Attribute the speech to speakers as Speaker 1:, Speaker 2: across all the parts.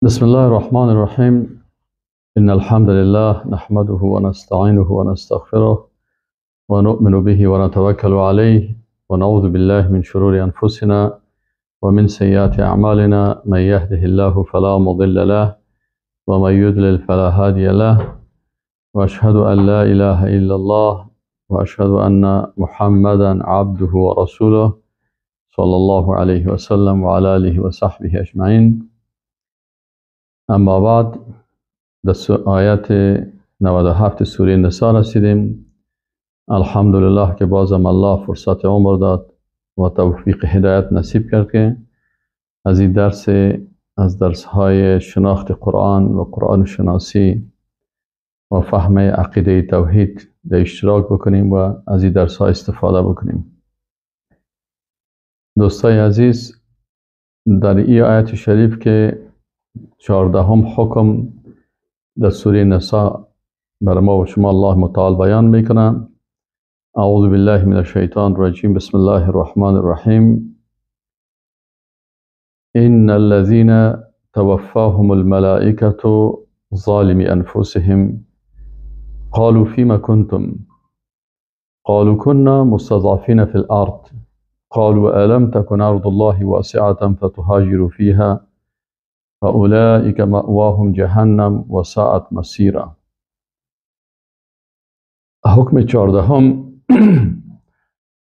Speaker 1: بسم الله الرحمن الرحیم. ان الحمد لله نحمده ونستعینه ونستغفره ونؤمن به ونتوکل علیه ونعوذ بالله من شرور انفسنا ومن سیئات اعمالنا. من یهده الله فلا مضل له ومن یضلل فلا هادی له، واشهد ان لا اله الا الله واشهد ان محمدا عبده ورسوله صلی الله علیه وسلم وعلى آله وصحبه اجمعین. اما بعد، در آیت 97 سوره نساء رسیدیم. الحمدلله که بازم الله فرصت عمر داد و توفیق هدایت نصیب کرد که از این درس، از درس های شناخت قرآن و قرآن شناسی و فهم عقیده توحید در اشتراک بکنیم و از این درس ها استفاده بکنیم. دوستای عزیز، در این آیت شریف که 14 حکم در سوره نساء بر ما و شما الله متعال بیان میکنه. اعوذ بالله من الشیطان الرجیم. بسم الله الرحمن الرحیم. ان الذين توفاهم الملائكة ظالمي انفسهم قالوا فيما كنتم قالوا كنا مستضعفين في الارض قالوا ألم تكن أرض الله واسعة فتهاجروا فيها فأولئك مأواهم جهنم وساءت مسیرا. حکم 14،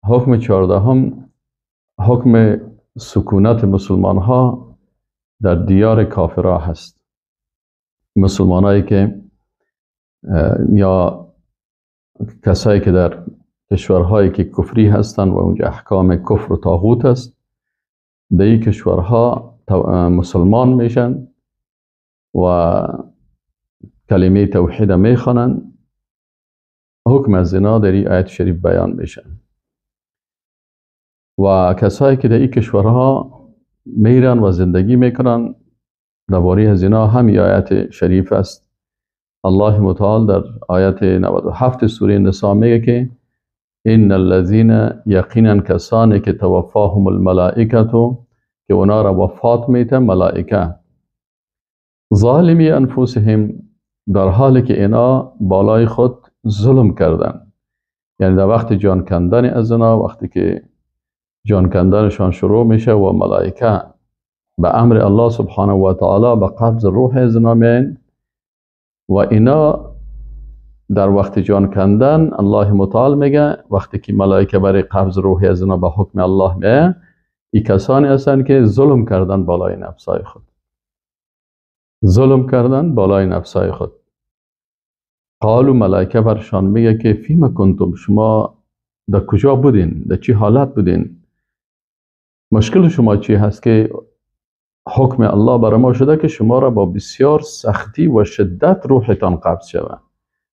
Speaker 1: حکم 14 حکم سکونت مسلمان ها در دیار کافرها هست. مسلمان هایی که یا کسایی که در کشورهایی که کفری هستند و اونجا احکام کفر و طاغوت است، در این کشورها مسلمان میشن و کلمه توحید میخوانن. حکم از زنا در این آیت شریف بیان میشن و کسایی که در این کشورها میرن و زندگی میکنن درباره زنا هم این آیت شریف است. الله متعال در آیت 97 سوره نساء میگه که ان الذین، یقینا کسانی که توفاهم الملائکه، که اونا را وفات میته ملائکه، ظالمی انفسهم، در حالی که اینا بالای خود ظلم کردن، یعنی در وقت جان کندن از اینا، وقتی که جان کندنشان شروع میشه و ملائکه به امر الله سبحانه و تعالی به قبض روح از اینا میان و اینا در وقت جان کندن، الله متعال میگه وقتی که ملائکه برای قبض روح از اینا به حکم الله میان، ای کسانی هستند که ظلم کردن بالای نفسای خود، ظلم کردن بالای نفسای خود. قالو، ملائکه برشان میگه که فیما کنتم، شما در کجا بودین، در چی حالت بودین، مشکل شما چی هست که حکم الله بر ما شده که شما را با بسیار سختی و شدت روحتان قبض شود،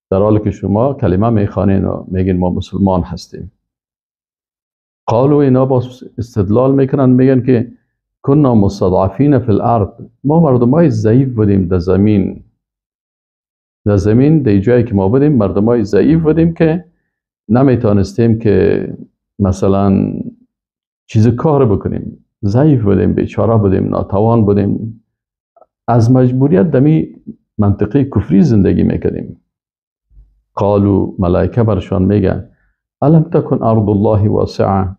Speaker 1: در حالی که شما کلمه میخوانین و میگین ما مسلمان هستیم. قالو، اینا با استدلال میکنن، میگن که کنا مستضعفین فی الارض، ما مردمای ضعیف بودیم در زمین، در زمین در جایی که ما بودیم مردمای ضعیف بودیم که نمیتونستیم که مثلا چیز کار بکنیم، ضعیف بودیم، بیچاره بودیم، ناتوان بودیم، از مجبوریت دمی منطقه کفری زندگی میکردیم. قالو، ملائکه برشان میگن الم تکن ارض الله واسعه،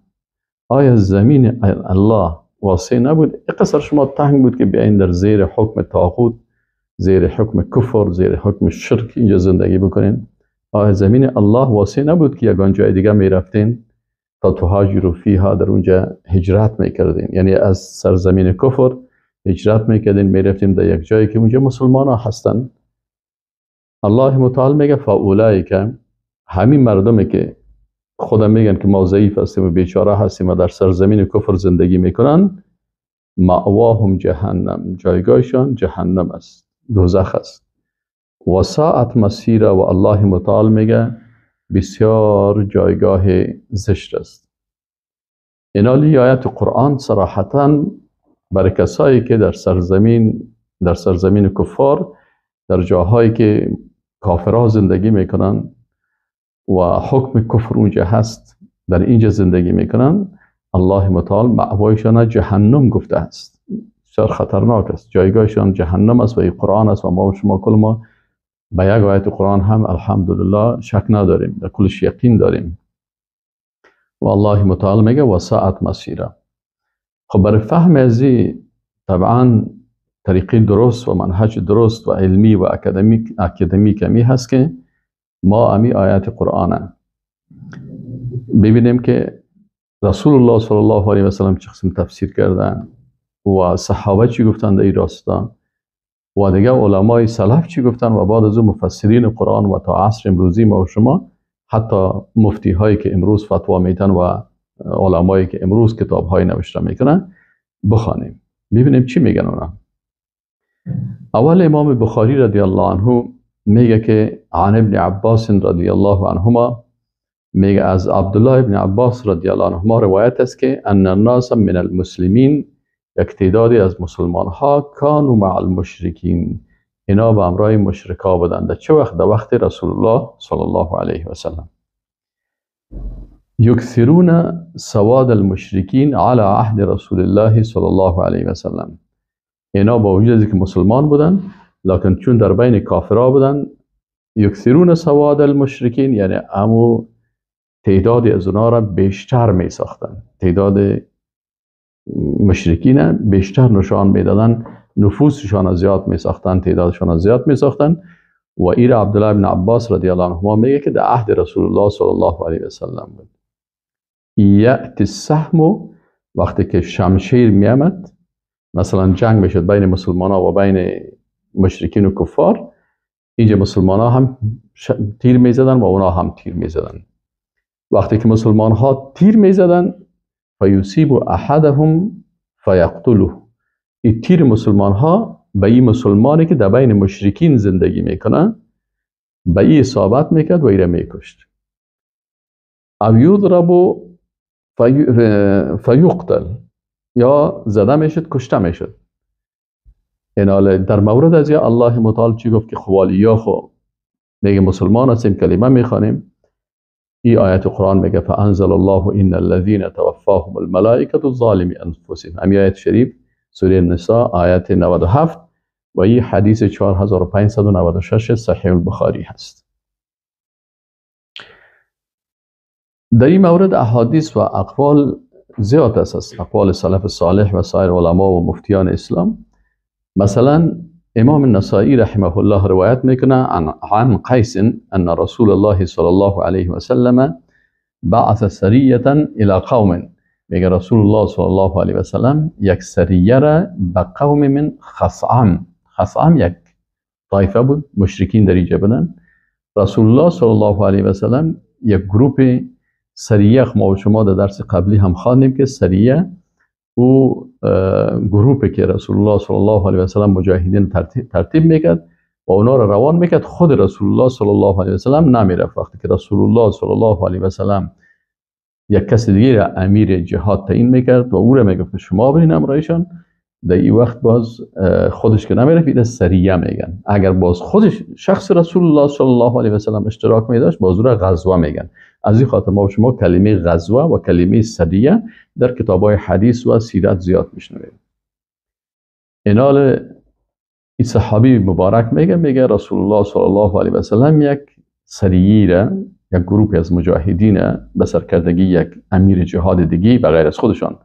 Speaker 1: آیا زمین الله واسع نبود؟ اقصر شما تنگ بود که بیاین در زیر حکم طاغوت، زیر حکم کفر، زیر حکم شرک اینجا زندگی بکنین؟ آیا زمین الله واسع نبود که یگان جای دیگه میرفتین تا تهاجروا فیها، در اونجا هجرت میکردین، یعنی از سرزمین کفر هجرت میکردین میرفتیم در یک جایی که اونجا مسلمان ها هستن. الله متعال میگه فاولئک، همین مردمی که خودم میگن که ما ضعیف هستیم و بیچاره هستیم و در سرزمین کفر زندگی میکنن، مأواهم جهنم، جایگاهشان جهنم است، دوزخ است. و ساعت مسیره، و الله متعال میگه بسیار جایگاه زشت است. اینا لی آیت قرآن صراحتا برای کسایی که در سرزمین کفار، در جاهایی که کافرها زندگی میکنن و حکم کفر اونجا هست، در اینجا زندگی میکنن، الله متعال مأوایشان جهنم گفته است. بسیار خطرناک است. جایگاهشان جهنم است و این قرآن است و ما و شما کل ما به یک آیت قرآن هم الحمدلله شک نداریم، در کلش یقین داریم. و الله متعال میگه و ساعت مسیره. خب برای فهم از طبعا طریقه درست و منهج درست و علمی و اکادمیک امی هست که ما امی آیات قرآن ببینیم که رسول الله صلی الله علیه و سلم چه قسم تفسیر کردن و صحابه چی گفتن در این راستا و دیگه علمای سلف چی گفتن و بعد از اون مفسرین قرآن و تا عصر امروزی ما و شما، حتی مفتی هایی که امروز فتوا میتن و علمایی که امروز کتاب های نوشته میکنن بخوانیم ببینیم چی میگن اونا. اول امام بخاری رضی الله عنه میگه که عن ابن عباس رضی الله عنهما، میگه از عبدالله ابن عباس رضی الله عنهما روایت است که ان الناس من المسلمین، یک تعدادی از مسلمان ها، کانوا مع المشرکین، اینا به همراه مشرکا بودند. در چه وقت؟ در وقت رسول الله صلی الله علیه و سلم. یکثرون سواد المشرکین علی عهد رسول الله صلی الله علیه و سلم. اینا با وجود از که مسلمان بودن، لکن چون در بین کافرها بودن، یکثرون سواد المشرکین یعنی امو تعدادی از اونا را بیشتر می ساختن، تعداد مشرکین بیشتر نشان میدادن، نفوسشان زیاد می ساختن، تعدادشان زیاد می ساختن. و ایر عبدالله بن عباس رضی الله عنهما میگه که در عهد رسول الله صلی الله علیه و سلم بود. یأتی السهم، وقتی که شمشیر میامد، مثلا جنگ میشد بین مسلمان ها و بین مشرکین و کفار، اینجا مسلمان ها هم تیر میزدن و اونا هم تیر میزدن. وقتی که مسلمان ها تیر میزدن، فیصیب احدهم فیقتله، این تیر مسلمان ها به این مسلمانی که در بین مشرکین زندگی میکنه به این اصابت میکرد و ایره میکشت. او یضرب فیقتل، یا زده میشد کشته میشد. ایناله در مورد از یا الله متعال چی گفت که خوالی خو میگه مسلمان هستیم، کلمه میخوانیم. این آیت قرآن میگه فانزل الله ان الذين توفاهم الملائکه ظالمی انفسهم، امی آیت شریف سوره النساء آیت 97 و این حدیث 4596 صحیح البخاری هست. در این مورد احادیث و اقوال زیاد است، اقوال سلف صالح و سایر علما و مفتیان اسلام. مثلا امام النسائی رحمه الله روایت میکنه عن قیس ان رسول الله صلی الله علیه و سلم بعث سریه الى قوم، میگه رسول الله صلی الله علیه و سلم یک سریه را به قوم من خصعم، خصعم یک طایفه بود، مشرکین در اینجا بودن. رسول الله صلی الله علیه و سلم یک گروپ سریه، ما و شما در درس قبلی هم خواندیم که سریه او گروپی که رسول الله صلی الله علیه و سلم مجاهدین ترتیب میکرد و اونا را روان میکرد، خود رسول الله صلی الله علیه و سلم نمیرفت. وقتی که رسول الله صلی الله علیه و سلم یک کس دیگه را امیر جهاد تعیین میکرد و او را میگفت شما برین امرایشان، در این وقت باز خودش که نمیرفت، این سریه میگن. اگر باز خودش شخص رسول الله صلی الله علیه و سلم اشتراک میداشت، باز او را غزوه میگن. از این خاطر ما شما کلمه غزوه و کلمه سریه در کتاب‌های حدیث و سیرت زیاد میشنویم. اینال این صحابی مبارک میگه رسول الله صلی الله علیه و سلم یک سریه را، یک گروه از مجاهدین به سرکردگی یک امیر جهاد دیگه به غیر از خودشان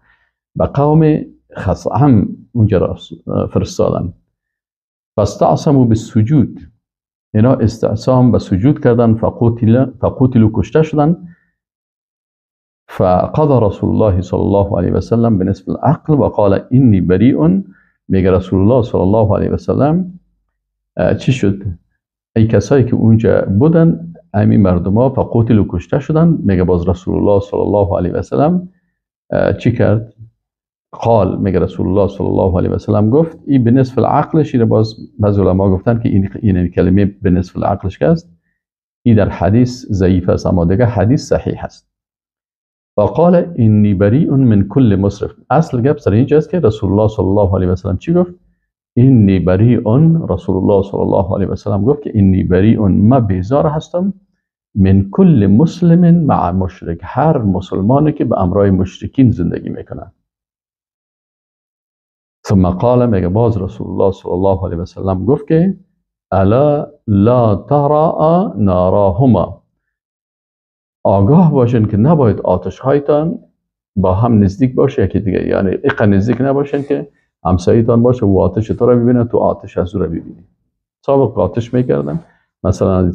Speaker 1: به قوم خصعم اونجا را فرستادن. فاستعصموا بالسجود، اینا استعصام به سجود کردن، فقتلوا کشته شدن. فقضى رسول الله صلی الله علیه و سلم بنصف العقل و قال انی بریء. میگه رسول الله صلی الله علیه و سلم چی شد؟ ای کسایی که اونجا بودن امی مردم ها فقتلوا کشته شدن. میگه باز رسول الله صلی الله علیه و سلم چی کرد؟ قال، میگه رسول الله صلی الله علیه و سلم گفت این به نصف العقلش، اینه باز بعض علما گفتن که این کلمه به نصف العقلش که است این در حدیث ضعیف است، اما دیگه حدیث صحیح است. و قال انی بریء من کل مسرف. اصل گپ سر اینجا است که رسول الله صلی الله علیه و سلم چی گفت؟ انی بریء، رسول الله صلی الله علیه و سلم گفت که انی بریء، ما بیزار هستم، من کل مسلم مع مشرک، هر مسلمانی که به امرای مشرکین زندگی میکنه. ثم قال، میگه باز رسول الله صلی الله علیه و سلم گفت که الا لا تراء ناراهما، آگاه باشین که نباید آتش هایتان با هم نزدیک باشه یکی دیگه، یعنی اینقدر نزدیک نباشین که همسایه‌تان باشه و آتش تو را ببینه، تو آتش از او را ببینی. سابق آتش میکردن، مثلا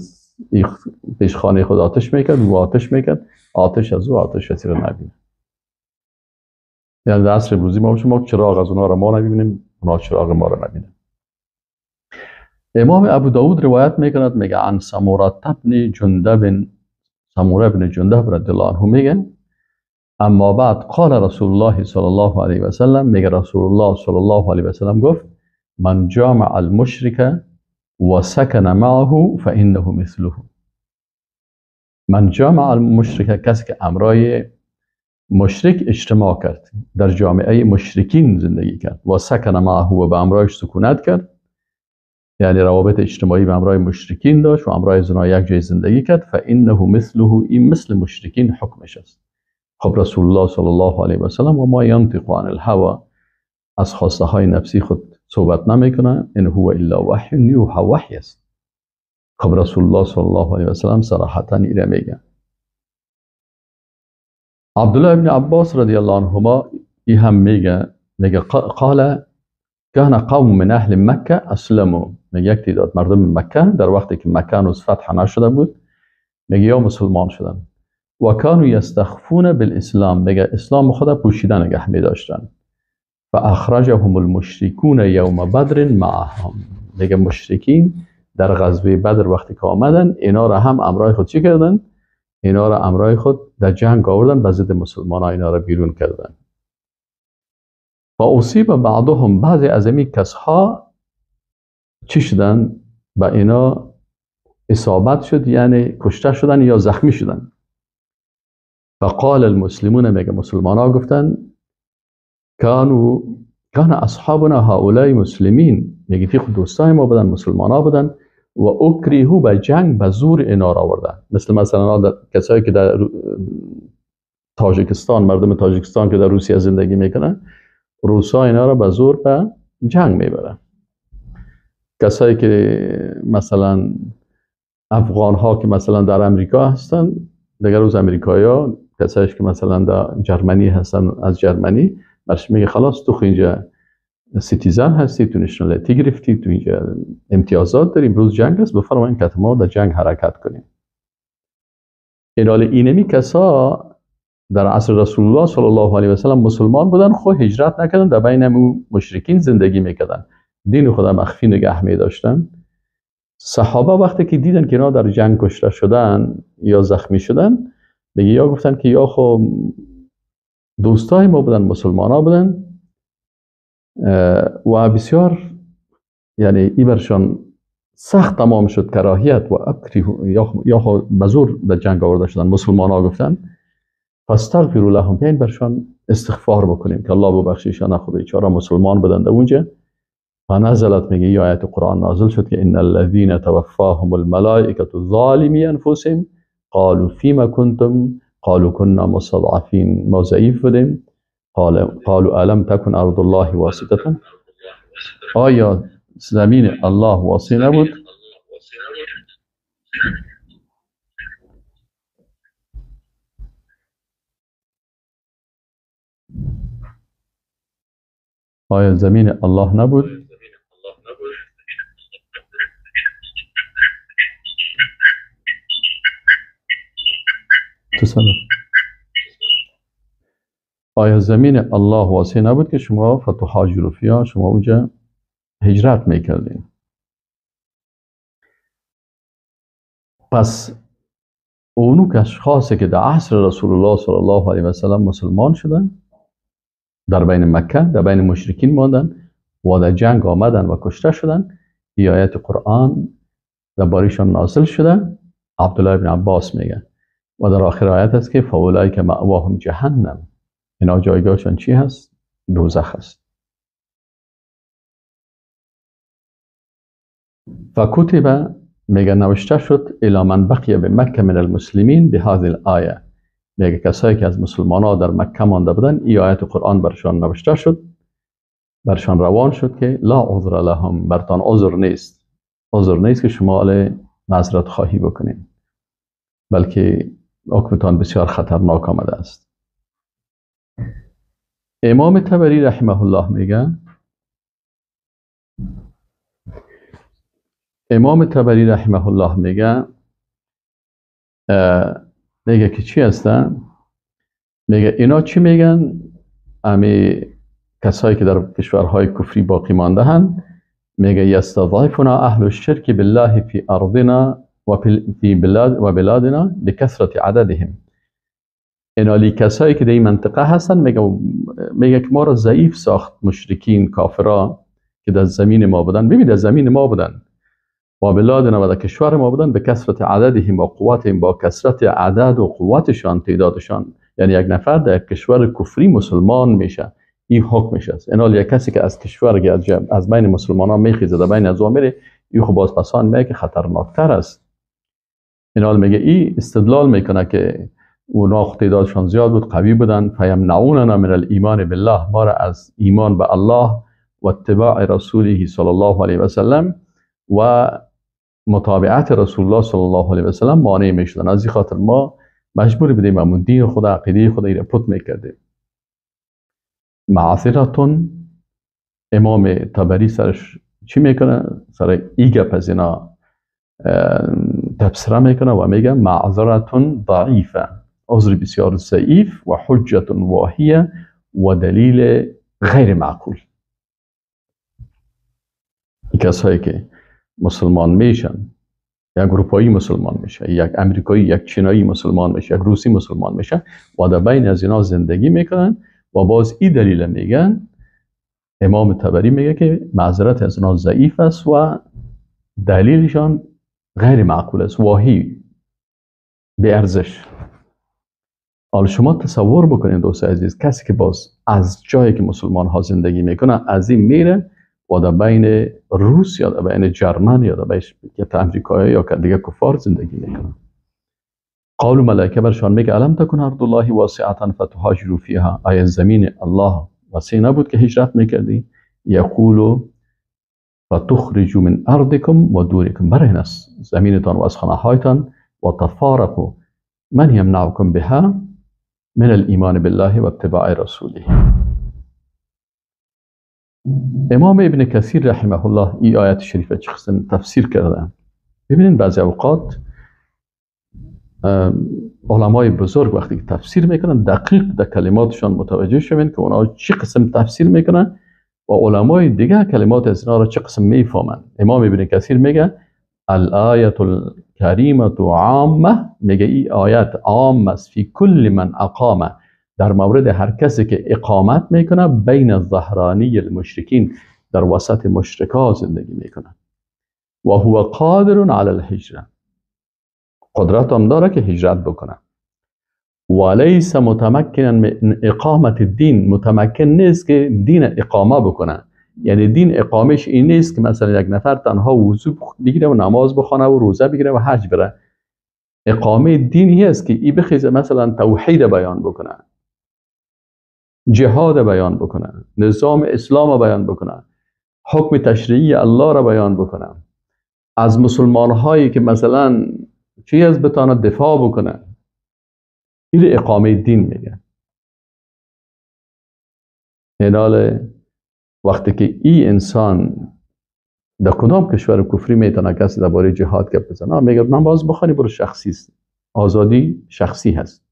Speaker 1: پیش خانه خود آتش میکرد و آتش میکرد، آتش از او آتش از را نبینه. یعنی در عصر امروزی ما شما چراغ از اونها را ما نبینیم، اونها چراغ ما را نبینن. امام ابو داود روایت میکند، میگه عن سموره بن جندب، سموره بن جندب رضی الله عنه میگه اما بعد قال رسول الله صلی الله علیه و سلم، میگه رسول الله صلی الله علیه و سلم گفت من جامع المشرک و سکن معه فانه مثله. من جامع المشرک، کسی که امرای مشرک اجتماع کرد، در جامعه مشرکین زندگی کرد، و سکن معه و به امرایش سکونت کرد، یعنی روابط اجتماعی به امرای مشرکین داشت و امرای زنا یک جای زندگی کرد، فانه مثله، این مثل مشرکین حکمش است. خب رسول الله صلی الله علیه و سلم و ما ینطق عن الهوى، از خواسته های نفسی خود صحبت نمیکنه، ان هو الا وحی یوحى، وحی است. خب رسول الله صلی الله علیه و سلم صراحتا ایره میگه. عبدالله ابن عباس رضی الله عنهما ای هم میگه، میگه قال کان قوم من اهل مکه اسلموا، میگه یک تعداد مردم مکه در وقتی که مکه هنوز فتح نشده بود، میگه یا مسلمان شدن، و کانوا یستخفون بالاسلام، میگه اسلام خود پوشیده نگه می داشتن. فاخرجهم المشرکون یوم بدر معهم، میگه مشرکین در غزوه بدر وقتی که آمدن اینا را هم امرای خود چی کردن؟ اینا را امرای خود در جنگ آوردن، به ضد مسلمان ها اینا را بیرون کردن. و اصیب بعضهم، بعضی از این کسها چی شدن؟ به اینا اصابت شد، یعنی کشته شدن یا زخمی شدن. فقال المسلمون، میگه مسلمان ها گفتن کان اصحابنا هؤلاء مسلمین، میگه فی خود دوستای ما بودن، مسلمان ها بودن، و اکریهو، به جنگ به زور اینا را آوردن. مثلا کسایی که در تاجیکستان، مردم تاجیکستان که در روسیه زندگی میکنن، روسا اینا را به زور به جنگ میبرن. کسایی که مثلا افغان ها که مثلا در امریکا هستن، دیگر روز امریکایا، کسایی که مثلا در جرمنی هستن، از جرمنی برش میگه خلاص تو اینجا citizen هستی، تو nationality گرفتی، تو اینجا امتیازات داریم، روز جنگ است، بفرمایین که ما در جنگ حرکت کنیم. این حال اینمی کسا در عصر رسول الله صلی الله علیه و سلم مسلمان بودن، خو هجرت نکردن، در بین مشرکین زندگی میکردن، دین خدا مخفی نگه می داشتن. صحابه وقتی که دیدن که اینا در جنگ کشته شدن یا زخمی شدن، میگه یا گفتن که یا خو دوستای ما بودن، مسلمان ها بودن، و بسیار یعنی ای برشان سخت تمام شد کراهیت و یا خو به زور در جنگ آورده شدن. مسلمان ها گفتن فاستغفروا لهم، بیاین برشان استغفار بکنیم که الله ببخشیشان، خب بیچاره مسلمان بودن در اونجا. فنزلت، میگه یه آیت قرآن نازل شد که ان الذين توفاهم الملائکه ظالمی انفسهم قالوا فيما كنتم قالوا كنا مستضعفين، ما ضعیف بودیم. قالوا الم تكن ارض الله واسعه، آیا زمین الله واسع نبود؟ آیا زمین الله نبود؟ آیا زمین الله واسع نبود که شما فتهاجروا فیها، شما اونجا هجرت میکردین؟ پس اونو که اشخاصی که در عصر رسول الله صلی الله علیه و سلم مسلمان شدن، در بین مکه، در بین مشرکین ماندن و در جنگ آمدن و کشته شدن، این آیت قرآن در بارشان نازل شده. عبدالله بن عباس میگه و در آخر آیت است که فاولئک مأواهم جهنم، اینا جایگاهشان چی هست؟ دوزخ است. فکتب، میگه نوشته شد الی من بقی به مکه من المسلمین بهذه الآیه، میگه کسایی که از مسلمان ها در مکه مانده بودن این آیت قرآن برشان نوشته شد. برشان روان شد که لا عذر لهم، برتان عذر نیست، عذر نیست که شما معذرت خواهی بکنین، بلکه حکمتان بسیار خطرناک آمده است. امام طبری رحمه الله میگه، امام طبری رحمه الله میگه، میگه که چی هستن؟ میگه اینا چی میگن؟ امی کسایی که در کشورهای کفری باقی مانده هن، میگه یستضعفنا اهل الشرک بالله فی ارضنا و فی بلاد و بلادنا بکثرت عددهم. اینالی کسایی که در این منطقه هستن، میگه که ما را ضعیف ساخت مشرکین کافرا که در زمین ما بودن. ببین در زمین ما بودن و بلادنا و در کشور ما بودن، به کثرت عددهم و قوتهم، با کثرت عدد و قوتشان، تعدادشان. یعنی یک نفر در کشور کفری مسلمان میشه، این حکمش است. اینال یک کسی که از کشور از بین مسلمان ها میخیزه در بین از میره، این خب باز پسان میگه که خطرناکتر است. اینال میگه این استدلال میکنه که اونا تعدادشان زیاد بود، قوی بودن، فیمنعوننا من الایمان بالله، ما را از ایمان به الله و اتباع رسوله صلی الله علیه و سلم و متابعت رسول الله صلی الله علیه و سلم مانع میشدن. از این خاطر ما مجبور بودیم همون دین خود، عقیده خود را پت میکردیم. معذرتون، امام طبری سرش چی میکنه؟ سر ای گپ از اینا تبصره میکنه و میگه معذرتون ضعیفه، عذر بسیار ضعیف و حجت واهیه و دلیل غیر معقول. این کسایی که مسلمان میشن، یک اروپایی مسلمان میشه، یک امریکایی، یک چینایی مسلمان میشه، یک روسی مسلمان میشه و در بین از اینا زندگی میکنن و باز این دلیل میگن، امام طبری میگه که معذرت از اینا ضعیف است و دلیلشان غیر معقول است، واهی، بی ارزش. حالا شما تصور بکنید دوست عزیز، کسی که باز از جایی که مسلمان ها زندگی میکنه از این میره و در بین روس یا در بین جرمن یا در بین امریکایی یا دیگه کفار زندگی میکنه. قالوا ملائکه برشان میگه الم تکن ارض الله واسعه فتهاجروا فیها، آیا زمین الله واسع نبود که هجرت میکردی؟ یقول فتخرجوا من ارضکم و دورکم، برهن از زمینتان و از خانه هایتان، و تفارقوا من یمنعکم بها من الایمان بالله و اتباع رسوله. امام ابن کثیر رحمه الله این آیت شریفه چه قسم تفسیر کرده. ببینید بعضی اوقات علمای بزرگ وقتی که تفسیر میکنن دقیق در کلماتشان متوجه شوین که اونا چه قسم تفسیر میکنن و علمای دیگه کلمات از اینا را چه قسم میفهمن. امام ابن کثیر میگه الآیة الکریمة عامه، میگه این آیت عام است فی کل من اقامه، در مورد هر کسی که اقامت میکنه بین الظهرانی المشرکین، در وسط مشرکا زندگی میکنه، و هو قادر علی الهجره، قدرت هم داره که هجرت بکنه، و لیس متمکنا من اقامت الدین، متمکن نیست که دین اقامه بکنه. یعنی دین اقامش این نیست که مثلا یک نفر تنها وضو بگیره و نماز بخونه و روزه بگیره و حج بره. اقامه دینی است که ای بخیزه مثلا توحید بیان بکنه، جهاد بیان بکنه، نظام اسلام بیان بکنه، حکم تشریعی الله را بیان بکنه، از مسلمان هایی که مثلا چی از بتانه دفاع بکنه. این اقامه دین میگه. هنال وقتی که این انسان در کدام کشور کفری میتونه کسی درباره جهاد گپ بزنه، میگه نماز بخوانی برو شخصی است، آزادی شخصی هست.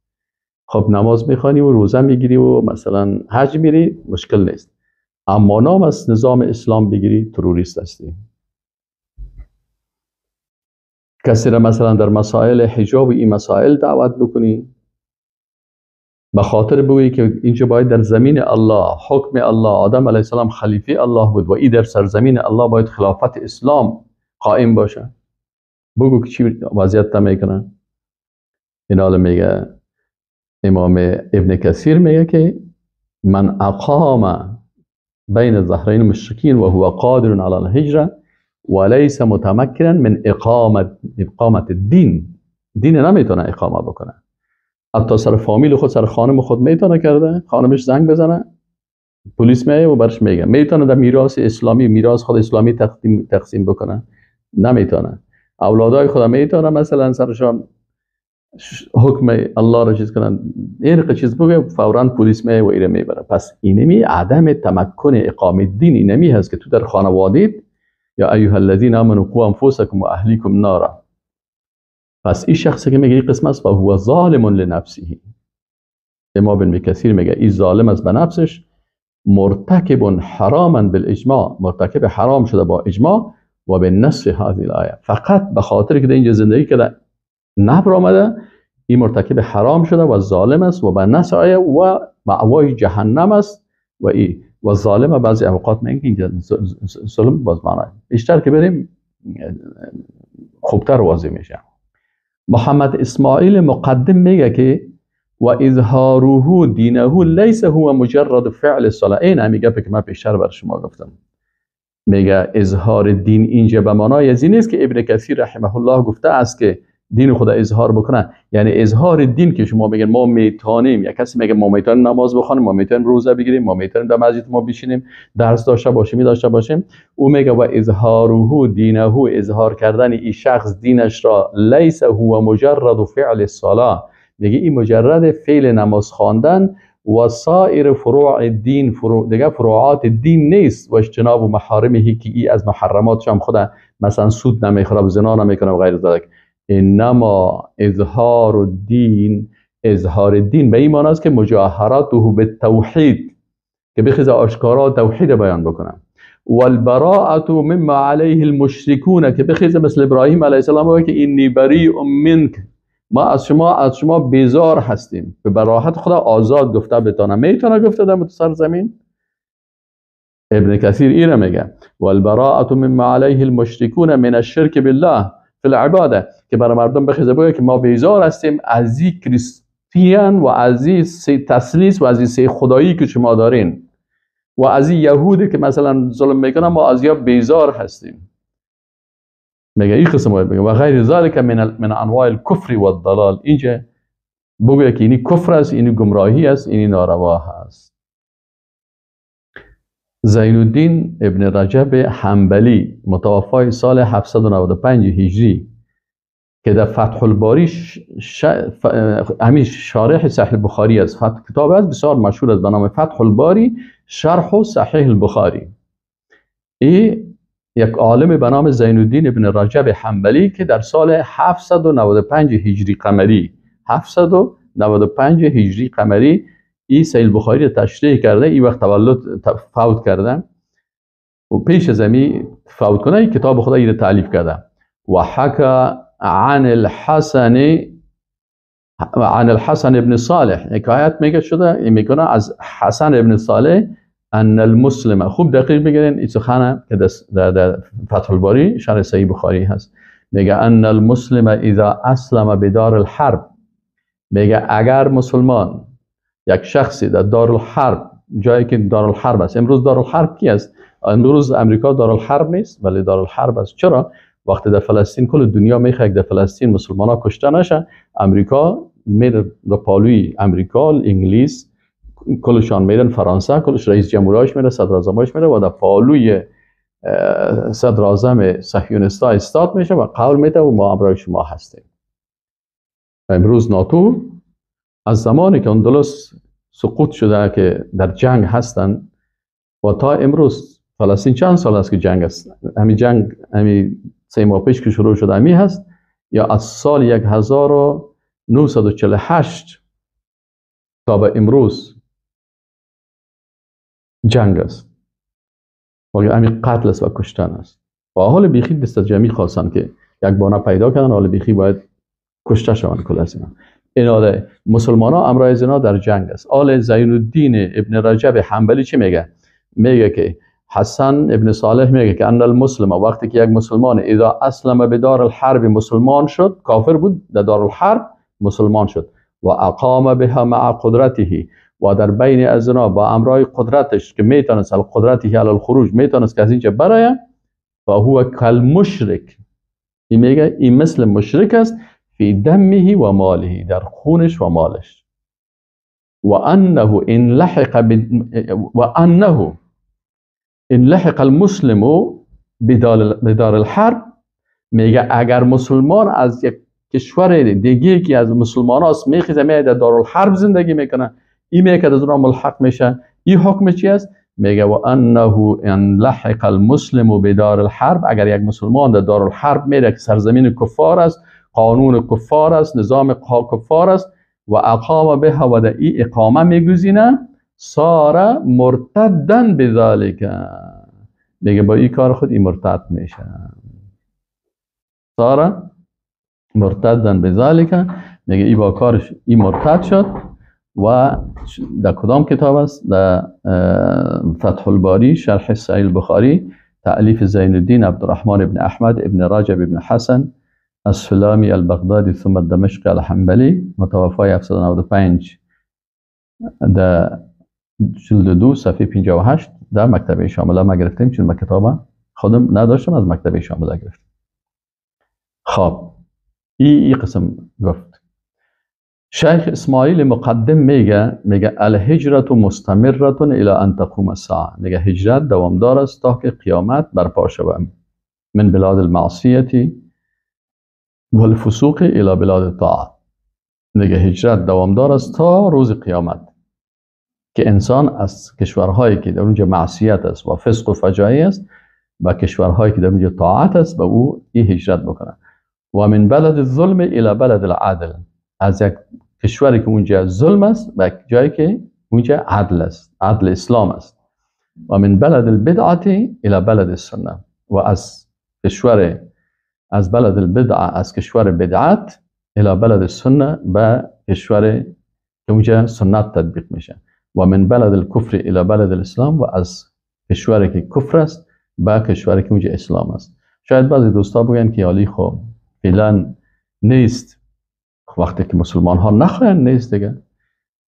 Speaker 1: خب نماز میخوانی و روزه میگیری و مثلا حج میری، مشکل نیست، اما نام از نظام اسلام بگیری تروریست هستی. کسی را مثلا در مسائل حجاب و این مسائل دعوت بکنی، به خاطر بگویی که اینجا باید در زمین الله، حکم الله، آدم علیه السلام خلیفه الله بود و این در سرزمین الله باید خلافت اسلام قائم باشه، بگو که چی وضعیت میکنه. این حال میگه امام ابن کثیر میگه که من اقام بین الظهرین المشرکین و هو قادر علی الهجره وليس متمکنا من اقامت الدین، دین نمیتونه اقامه بکنه، حتی سر فامیل خود، سر خانم خود میتونه کرده، خانمش زنگ بزنه پلیس میایه و برش میگه. میتونه در میراث اسلامی، میراث خود اسلامی تقسیم بکنه؟ نمیتونه. اولادای خود میتونه مثلا سرشان حکم الله را چیز کنن، این چیز بگه فورا پلیس میایه و ایره میبره. پس اینمی عدم تمکن اقامه دین اینمی هست که تو در خانوادیت، یا ایها الذین آمنوا قوا انفسکم و اهلیکم نارا. پس این شخصی که میگه این قسم است و هو ظالم لنفسه، امام ابن کثیر میگه این ظالم است به نفسش، مرتکب حراما بالاجماع، مرتکب حرام شده با اجماع و به نص هذه الآیه. فقط به خاطر که در اینجا زندگی کرده نبر آمده، این مرتکب حرام شده و ظالم است و به نص آیه و مأوای جهنم است. و ای و ظالم بعضی اوقات میگن که اینجا ظلم باز معنی بیشتر که بریم خوبتر واضح میشه. محمد اسماعیل مقدم میگه که و اظهاره دینه لیس هو مجرد فعل الصلاه. این همی گپی که من پیشتر بر شما گفتم، میگه اظهار دین اینجا به معنای از این نیست که ابن کثیر رحمه الله گفته است که دین خدا اظهار بکنه. یعنی اظهار دین که شما میگن ما میتونیم، یا کسی میگه ما میتونیم نماز بخوانیم، ما میتونیم روزه بگیریم، ما میتونیم در مسجد ما بشینیم درس داشته باشیم، داشته باشیم. او میگه و اظهاره دینه، اظهار کردن این شخص دینش را، لیس هو مجرد فعل الصلاه، میگه این مجرد فعل نماز خواندن و سایر فروع دین، دیگه فروعات دین نیست، و اجتناب و محارمه که ای از محرماتش هم خدا مثلا سود نمیخوره و زنا نمیکنه و غیر ذلک. انما اظهار الدین، اظهار الدین به این معنی است که مجاهراته بالتوحید، که بخیز آشکارا توحید بیان بکنه، والبراءة مما علیه المشرکون، که بخیز مثل ابراهیم علیه السلام که انی بریء منک، ما از شما بیزار هستیم. به براحت خدا آزاد گفته بتانه، میتونه گفته در سرزمین. ابن کثیر اینو میگه والبراءة مما علیه المشرکون من الشرک بالله فی العباده، که برای مردم بخیزه بگه که ما بیزار هستیم از این کریستیان و از این تثلیث و از این سه خدایی که شما دارین و از این یهودی که مثلا ظلم میکنن، ما از یا بیزار هستیم. میگه این قسم باید بگه و غیر ذلک من انواع الکفر و الضلال. اینجا بگه که اینی کفر است، اینی گمراهی است، اینی ناروا هست. زین الدین ابن رجب حنبلی متوفای سال 795 هجری که در فتح الباری همین شارح صحیح البخاری است، کتاب است بسیار مشهور است به نام فتح الباری شرح صحیح البخاری. ای یک عالم به نام زین الدین ابن رجب حنبلی که در سال 795 هجری قمری، 795 هجری قمری ای صحیح البخاری تشریح کرده. ای وقت تولد فوت کرده و پیش از امی فوت کنه ای کتاب خدا ای تألیف کرده. و حکا عن الحسن ابن صالح، حکایت میگه شده میکنه از حسن ابن صالح ان المسلم. خوب دقیق بگیرین این سخنه که در فتح الباری شرح صحیح بخاری هست. میگه ان المسلم اذا اسلم بدار الحرب، میگه اگر مسلمان یک شخصی در دارالحرب، جایی که دارالحرب است، امروز دارالحرب کی است؟ امروز امریکا دارالحرب نیست ولی دارالحرب است. چرا؟ وقتی در فلسطین کل دنیا میخواد در فلسطین مسلمان ها کشته نشه، امریکا میره در پالوی امریکا، انگلیس کلشان میرن، فرانسه کلش رئیس جمهورش میره، صدر اعظمش میره و در پالوی صدر اعظم صهیونیست‌ها استاد میشه و قول میده و ما همراه شما هستیم. امروز ناتو از زمانی که اندلس سقوط شده که در جنگ هستند و تا امروز فلسطین چند سال است که جنگ است، همین جنگ همین 3 ماه پیش که شروع شده همی هست، یا از سال 1948 تا به امروز جنگ است و همین قتل است و کشتن است. و حال بیخی دست جمعی خواستن که یک بانه پیدا کردن، حال بیخی باید کشته شوند کل از اینا. این مسلمان ها امرای زنا در جنگ است. آل زین الدین ابن رجب حنبلی چی میگه؟ میگه که حسن ابن صالح میگه که ان المسلم، وقتی که یک مسلمان اذا اسلم به دار الحرب مسلمان شد، کافر بود در دار الحرب مسلمان شد، و اقام بها مع قدرته، و در بین از زنا با امرای قدرتش که میتونست قدرته علی الخروج، میتونست که از اینجا برایه، فهو کالمشرک، این میگه این مثل مشرک است، فی دمه و ماله، در خونش و مالش. و انه ان لحق و انه ان لحق المسلم بدار الحرب، میگه اگر مسلمان از یک کشور دیگه که از مسلمان هاست میخیزه میاد در دارالحرب زندگی میکنه، این میگه از اونها ملحق میشه، این حکم چی است؟ میگه و انه ان لحق المسلم بدار الحرب، اگر یک مسلمان در دارالحرب میره که سرزمین کفار است، قانون کفار است، نظام کفار است، و اقام بها و در این اقامه میگزینه، صار مرتدا بذلک، میگه با این کار خود این مرتد میشه، صار مرتدا بذلک، میگه این با کارش این مرتد شد. و در کدام کتاب است؟ در فتح الباری شرح صحیح البخاری تألیف زین الدین عبدالرحمن ابن احمد ابن رجب ابن حسن السلامی البغدادی ثم الدمشقی الحنبلی متوفای 795 در جلد 2 صفحه 58 در مکتبه شامله ما گرفتیم، چون ما کتاب خودم نداشتم از مکتبه شامله گرفتم. خب ای قسم گفت. شیخ اسماعیل مقدم میگه الهجرت مستمرة الى ان تقوم الساعه، میگه هجرت دوامدار است تا که قیامت برپا شود، من بلاد المعصیه والفسوق الى بلاد الطاعه، میگه هجرت دوامدار است تا روز قیامت که انسان از کشورهایی که در اونجا معصیت است و فسق و فجایع است و کشورهایی که در اونجا طاعت است به او این هجرت بکنه. و من بلد الظلم الى بلد العدل، از یک کشوری که اونجا ظلم است و جایی که اونجا عدل است، عدل اسلام است. و من بلد البدعه الى بلد السنه، و از کشور از بلد البدعه، از کشور بدعت الى بلد السنه به کشور که اونجا سنت تطبیق میشه. و من بلد الکفر الى بلد الاسلام، و از کشوری که کفر است به کشوری که اونجا اسلام است. شاید بعضی دوستا بگن که عالی خب فعلا نیست، وقتی که مسلمان ها نخواهند نیست دیگه.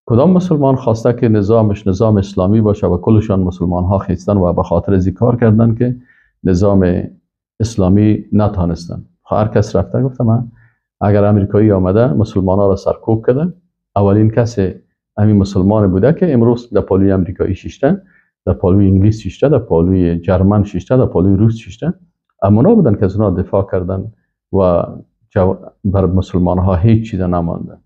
Speaker 1: کدام مسلمان خواسته که نظامش نظام اسلامی باشه و کلشان مسلمان ها خیستن و به خاطر از کار کردن که نظام اسلامی نتانستن. هر کس رفته گفته من اگر امریکایی آمده مسلمان ها را سرکوب کرده، اولین کس همین مسلمان بوده که امروز در پالوی امریکایی شیشته، در پالوی انگلیس شیشته، در پالوی جرمن شیشته، در پالوی روس شیشته، اما اونا بودن که از اونا دفاع کردن و بر مسلمان ها هیچ چیز نمانده.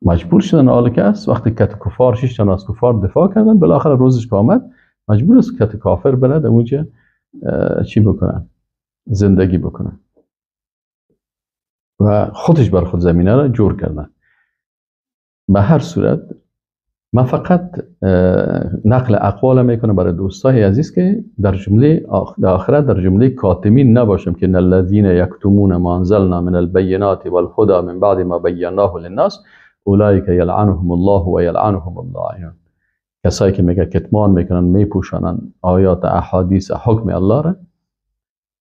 Speaker 1: مجبور شدن حالا که است وقتی کت کفار شیشتن از کفار دفاع کردن، بالاخره روزش که آمد مجبور است کت کافر بره اونجا چی بکنن، زندگی بکنن و خودش بر خود زمینه را جور کردن. به هر صورت من فقط نقل اقوال میکنم برای دوستای عزیز که در جمله در آخرت در جمله کاتمین نباشم که الذین یکتمون ما انزلنا من البینات والهدى من بعد ما بیناه للناس اولئک یلعنهم الله و یلعنهم اللاعنون. کسایی که میگه کتمان میکنن، میپوشانن آیات احادیث حکم الله را،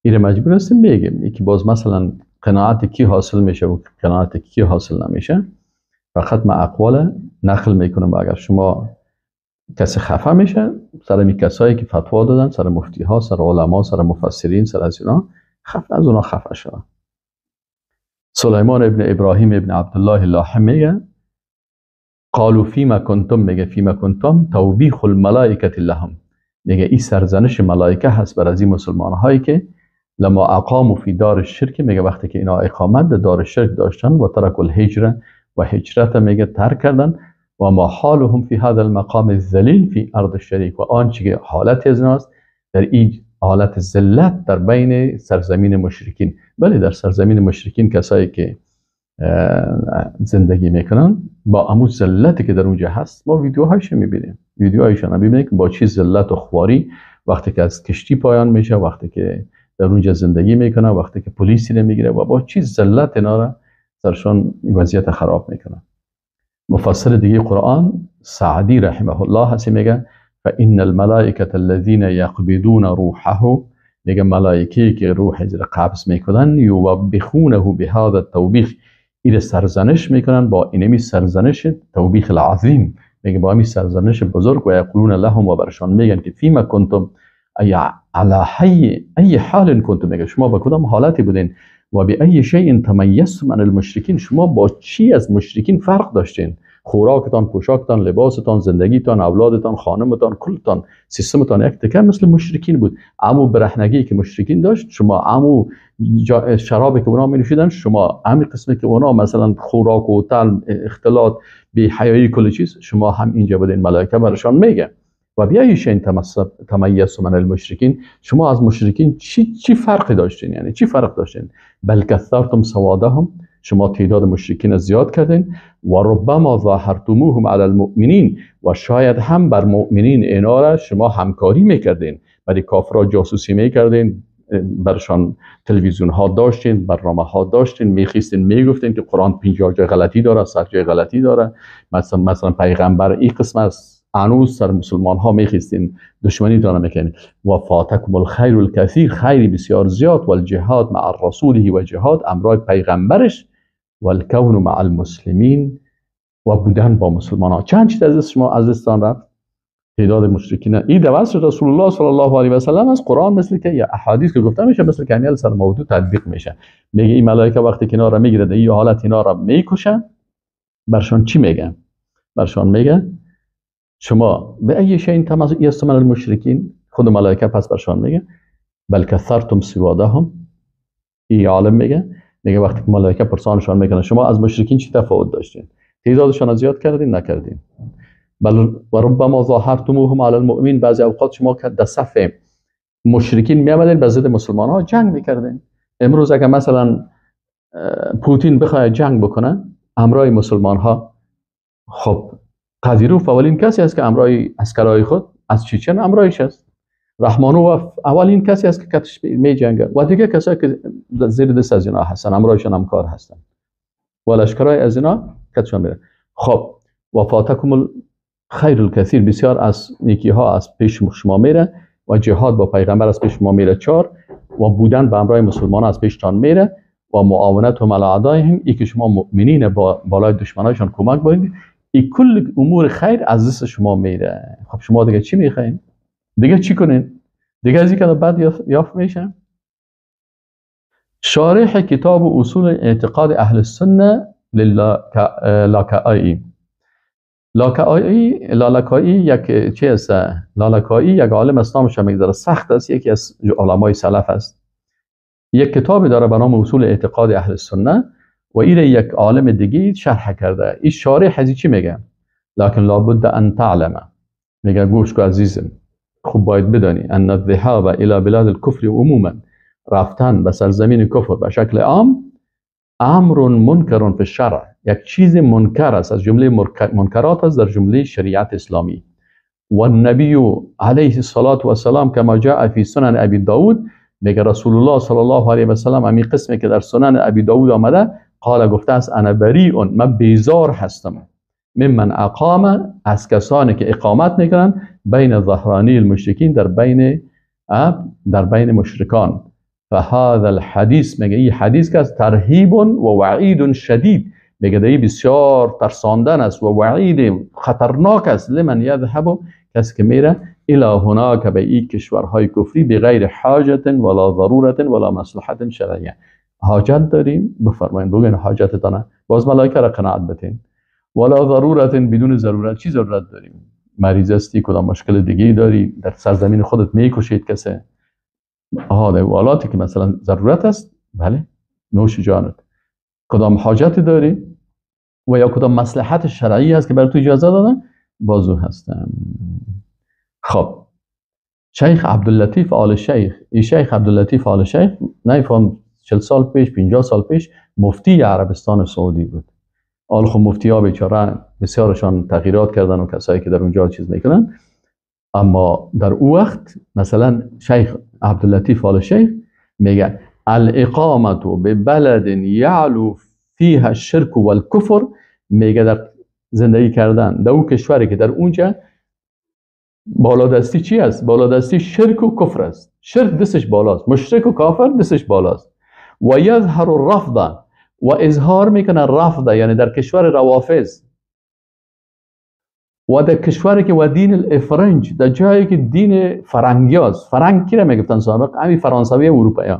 Speaker 1: این مجبور هستیم میگیم. یکی باز مثلا قناعت کی حاصل میشه و قناعت کی حاصل نمیشه، فقط من اقوال نقل میکنم. اگر شما کسی خفه میشه سر می کسایی که فتوا دادن، سر مفتی ها، سر علما، سر مفسرین، سر از اینا خفه، از اونا خفه شد. سلیمان ابن ابراهیم ابن عبدالله لاحم میگه قالوا فیما کنتم، میگه فیما کنتم توبیخ الملائکه لهم، میگه این سرزنش ملائکه هست بر از این مسلمان هایی که لما اقاموا فی دار الشرک، میگه وقتی که اینا اقامت در دار الشرک داشتن و ترک الهجره و هجرت میگه ترک کردن، و ما حالهم فی هذا المقام الذلیل فی ارض الشریک، و آنچه که حالت از ایناست در این حالت ذلت در بین سرزمین مشرکین. بله در سرزمین مشرکین کسایی که زندگی میکنن با امو ذلتی که در اونجا هست، ما ویدیوهایش میبینیم، ویدیوهایشان میبینیم که با چی ذلت و خواری وقتی که از کشتی پایان میشه، وقتی که در اونجا زندگی میکنه، وقتی که پلیسی رو میگیره و با چی ذلت اینا را سرشون وضعیت خراب میکنه. مفسر دیگه قرآن سعدی رحمه الله هست میگه فإن الملائکة الذین یقبضون روحه، میگه ملائکه که روح را قبض میکنن یوبخونه بهذا التوبیخ، این سرزنش میکنن با اینمی سرزنش توبیخ العظیم، میگه با همین سرزنش بزرگ، و یقولون لهم، و برشان میگن که فیما کنتم ای علی حی ای حال کنتم، میگه شما با کدام حالتی بودین، و به ای شیء تمیزتم عن المشرکین، شما با چی از مشرکین فرق داشتین، خوراکتان، پوشاکتان، لباستان، زندگیتان، اولادتان، خانمتان، کلتان، سیستمتان یک تکه مثل مشرکین بود. امو برهنگی که مشرکین داشت شما، امو شرابی که اونا می نوشیدن شما، همین قسمی که اونا مثلا خوراک و تل، اختلاط، بی حیایی، کل چیز شما هم اینجا بودین. ملائکه برشان میگه و بیای شین تمیز من المشرکین، شما از مشرکین چی فرقی داشتین؟ یعنی چی فرق داشتین؟ بل کثرتم سوادهم، شما تعداد مشرکین زیاد کردین. و ربما ظاهرتموهم علی المؤمنین، و شاید هم بر مؤمنین اینا را شما همکاری میکردین، برای کافرها جاسوسی میکردین، برشان تلویزیون ها داشتین، برنامه ها داشتین، میخیستین میگفتین که قرآن 50 جای غلطی داره، 100 جای غلطی داره، مثلا پیغمبر این قسم است، هنوز سر مسلمان ها میخیستین، دشمنی داره میکنین. و فاتکم الخیر الکثیر، خیری بسیار زیاد، و الجهاد مع رسوله، و جهاد امرای پیغمبرش، و الکون مع المسلمین، و بودن با مسلمان ها. چند چیز از شما از دستان رفت؟ تعداد مشرکین. این دوست رسول الله صلی الله علیه و سلم از قرآن مثل که یا احادیث که گفته میشه مثل که امیال سر موضوع تطبیق میشه. میگه این ملائکه وقتی که اینا را میگیره، این حالت اینا را میکشن، برشان چی میگن؟ برشان میگه شما به ای شیء تمیزتم من المشرکین، خود ملائکه پس برشان میگه بل کثرتم سوادهم. این عالم میگه وقتی که ملائکه پرسانشان میکنن شما از مشرکین چی تفاوت داشتین؟ تعدادشان را زیاد کردین نکردین؟ بل و ربما ظاهرتموهم علی المؤمنین، بعضی اوقات شما که در صف مشرکین میامدین به ضد مسلمان ها جنگ میکردین. امروز اگر مثلا پوتین بخواد جنگ بکنه امرای مسلمان ها، خب قدیروف اولین کسی است که امرای عسکرای خود از چیچن امرایش است. رحمانوف اولین کسی است که کتش می جنگه و دیگه کسایی که زیر دست از اینا هستن امرایشان همکار هستن و لشکرای از اینا کتشان میره. خب و فاتکم خیر الکثیر، بسیار از نیکی ها از پیش شما میره و جهاد با پیغمبر از پیش شما میره. 4 و بودن به امرای مسلمان از پیشتان میره و معاونت هم علی اعدائهم، ای که شما مؤمنین با بالای دشمنایشان کمک بکنید، ای کل امور خیر از دست شما میره. خب شما دیگه چی میخواین؟ دیگه چی کنین؟ دیگه از این که بعد یافت میشه. شارح کتاب اصول اعتقاد اهل السنه للاکائی. لالکائی یک چی است؟ لالکائی یک عالم است، نامش میگذره سخت است، یکی از علمای سلف است. یک کتابی داره به نام اصول اعتقاد اهل السنه و ایره یک عالم دیگه شرح کرده. این شارح از چی میگه؟ لکن لابد ان تعلم، میگه گوش کن عزیزم، خوب باید بدانی ان الذهاب الى بلاد الكفر عموما، رفتن به سرزمین کفر به شکل عام، امر منکر فی الشرع، یک چیز منکر است، از جمله منکرات است در جمله شریعت اسلامی. و النبی علیه الصلاة والسلام کما جاء فی سنن ابی داود، میگه رسول الله صلی الله علیه و سلم امی قسمی که در سنن ابی داود آمده، قال گفته است انا بریء، من بیزار هستم، ممن اقام، از کسانی که اقامت میکنن، بین ظهرانی المشرکین، در بین مشرکان. فهذا الحدیث، میگه این حدیث که از ترهیب و وعید شدید، میگه دی بسیار ترساندن است و وعید خطرناک است، لمن یذهب، کسی که میره، الی هناک، به این کشورهای کفری، بغیر حاجت ولا ضرورت ولا مصلحت شرعیه. حاجت داریم بفرمایید، بگین حاجتتانه، باز ملائکه را قناعت بتین. ولا ضرورت، بدون ضرورت، چی ضرورت داریم؟ مریض هستی، کدام مشکل دیگه داری، در سرزمین خودت میکشید کسی، آها در حالاتی که مثلا ضرورت است، بله نوش جانت، کدام حاجت داری و یا کدام مصلحت شرعی هست که برای تو اجازه دادن، بازو هستم. خب شیخ عبداللطیف آل شیخ، این شیخ عبداللطیف آل شیخ نفهم 40 سال پیش 50 سال پیش مفتی عربستان سعودی بود. آل خب مفتی ها بیچاره بسیارشان تغییرات کردن و کسایی که در اونجا چیز میکنن، اما در او وقت مثلا شیخ عبداللطیف آل شیخ میگه الاقامت به بلد یعلو فیها الشرک والکفر، میگه در زندگی کردن در او کشوری که در اونجا بالادستی چی است؟ بالادستی شرک و کفر است. شرک دستش بالاست، مشرک و کافر دستش بالاست. و یظهر الرفض، و اظهار میکنه رفض، یعنی در کشور روافض و در کشوری که و دین الافرنج، در جایی که دین فرنگی است. فرنگ کی را میگفتن سابق؟ همین فرانسوی اروپایی.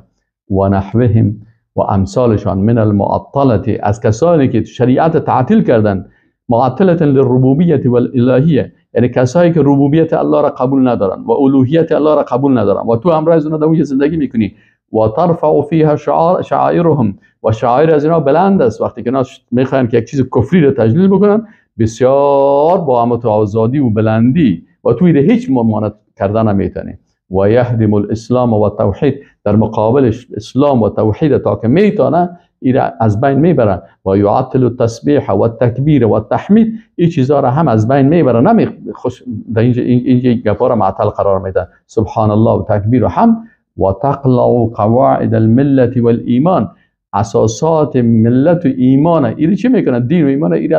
Speaker 1: و نحوهم و امثالشان من المعطلة، از کسانی که شریعت تعطیل کردن، معطلة للربوبیت والالهیه، یعنی کسایی که ربوبیت الله را قبول ندارن و الوهیت الله را قبول ندارن و تو همراه از اونا در اونجا زندگی میکنی. و ترفع فیها شعائرهم، و شعائر از اینا بلند است. وقتی که اینا میخواین که یک چیز کفری را تجلیل بکنن، بسیار با همت آزادی و بلندی و توی هیچ ممانعت کردن نمیتونی. و یهدم الاسلام و توحید، در مقابلش اسلام و توحید تا که میتونه ایره از بین میبره. و یعطل التسبیح و التکبیر و التحمید، این چیزا را هم از بین میبره. نمی خوش در اینجا گپا را معطل قرار میده، سبحان الله و تکبیر و هم. و تقلع قواعد الملت والایمان، اساسات ملت و ایمان، ایره چی میکنه؟ دین و ایمان ایره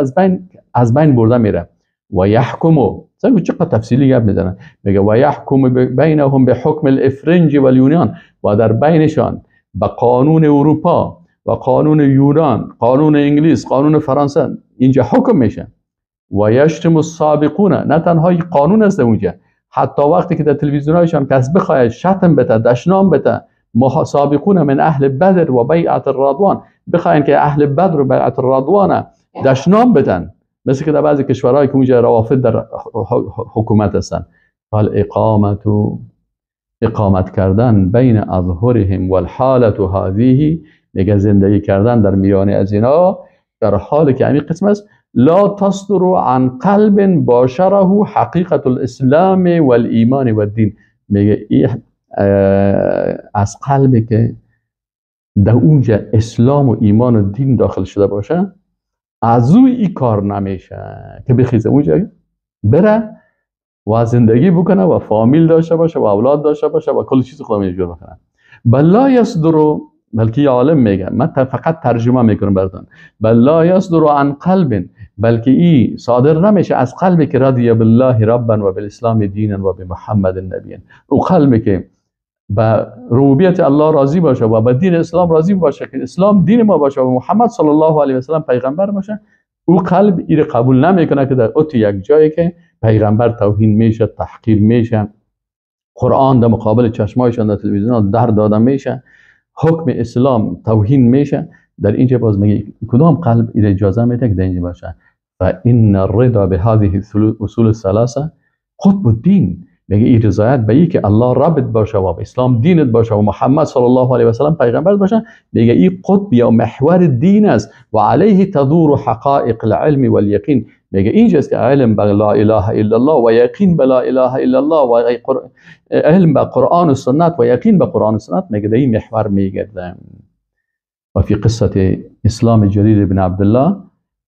Speaker 1: از بین برده میره. و یحکمو، چقدر تفصیلی گپ میزنه، میگه و یحکم بینهم به حکم الافرنج والیونان، و در بینشان به قانون اروپا و قانون یونان، قانون انگلیس، قانون فرانسه اینجا حکم میشه. و یشتم السابقون، نه تنها قانون است اونجا، حتی وقتی که در تلویزیونایشان کس بخواهد شتم بده، دشنام بده، سابقون من اهل بدر و بیعت الرضوان، بخواین که اهل بدر و بیعت الرضوان دشنام بدن، مثل که در بعضی کشورهایی که اونجا روافد در حکومت هستن. فالاقامت، اقامت کردن بین اظهرهم والحالة هذه، میگه زندگی کردن در میان از اینا در حال که همین قسم است، لا تصدر عن قلب باشره حقیقت الاسلام والایمان والدین. میگه از قلبی که در اونجا اسلام و ایمان و دین داخل شده باشه، از او این کار نمیشه که بخیزه اونجا بره و زندگی بکنه و فامیل داشته باشه و اولاد داشته باشه و کل چیز خود جور بکنه. بل لا یصدر، بلکه عالم میگه، من فقط ترجمه میکنم براتون، بل لا یصدر عن قلب، بلکه ای صادر نمیشه از قلبی که رضی بالله ربا و بالاسلام دینا و بمحمد نبیا، او قلبی که به ربوبیت الله راضی باشه و به دین اسلام راضی باشه که اسلام دین ما باشه و محمد صلی الله علیه و سلم پیغمبر باشه، او قلب ای قبول نمیکنه که در اوت یک جایی که پیغمبر توهین میشه، تحقیر میشه، قرآن در مقابل چشمایشان در تلویزیون در داده میشه، حکم اسلام توهین میشه، در اینجا باز میگه کدام قلب ای اجازه میده که در اینجا باشه؟ و ان الرضا بهذه الاصول الثلاثه قطب الدین. میگه این رضایت به ای که الله ربت باشه و اسلام دینت باشه و محمد صلی الله علیه و سلم پیغمبر باشه، میگه این قطب یا محور دین است. و علیه تدور حقائق العلم والیقین. میگه اینجاست که علم به لا اله الا الله و یقین به لا اله الا الله و علم به قرآن و سنت و یقین به قرآن و سنت، میگه در این محور میگرده. و فی قصه اسلام جریر بن عبدالله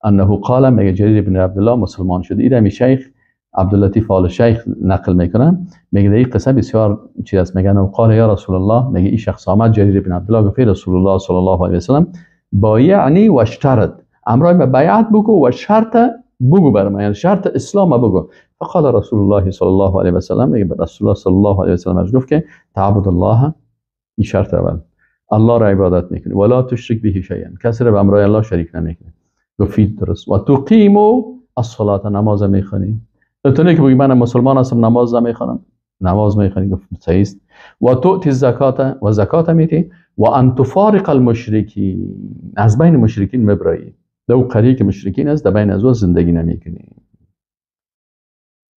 Speaker 1: انه قال، میگه جریر بن عبدالله مسلمان شد. این شیخ عبداللطیف آل شیخ نقل میکنه، میگه در این قصه بسیار چیز است. میگن و قال یا رسول الله، میگه این شخص آمد جریر بن عبدالله گفت رسول الله صلی الله علیه و سلم بایعنی و اشترط، امرای ما بیعت بگو و شرط بگو بر من، یعنی شرط اسلام بگو. فقال رسول الله صلی الله علیه و سلم، میگه رسول الله صلی الله علیه و سلم گفت که تعبد الله، این شرط اول، الله را عبادت میکنی، ولا تشرک به شیئا، کسی را به امرای الله شریک نمیکنی. گفت درست. و تقیم الصلاه، نماز میخوانی. تو نه که بگی من مسلمان هستم نماز نمیخوانم، نماز میخوانی، گفت صحیح است. و تؤتی الزکات، و زکات میتی. و ان تفارق المشرکین، از بین مشرکین مبرایی، دو قریه که مشرکین است در بین از او زندگی نمیکنی.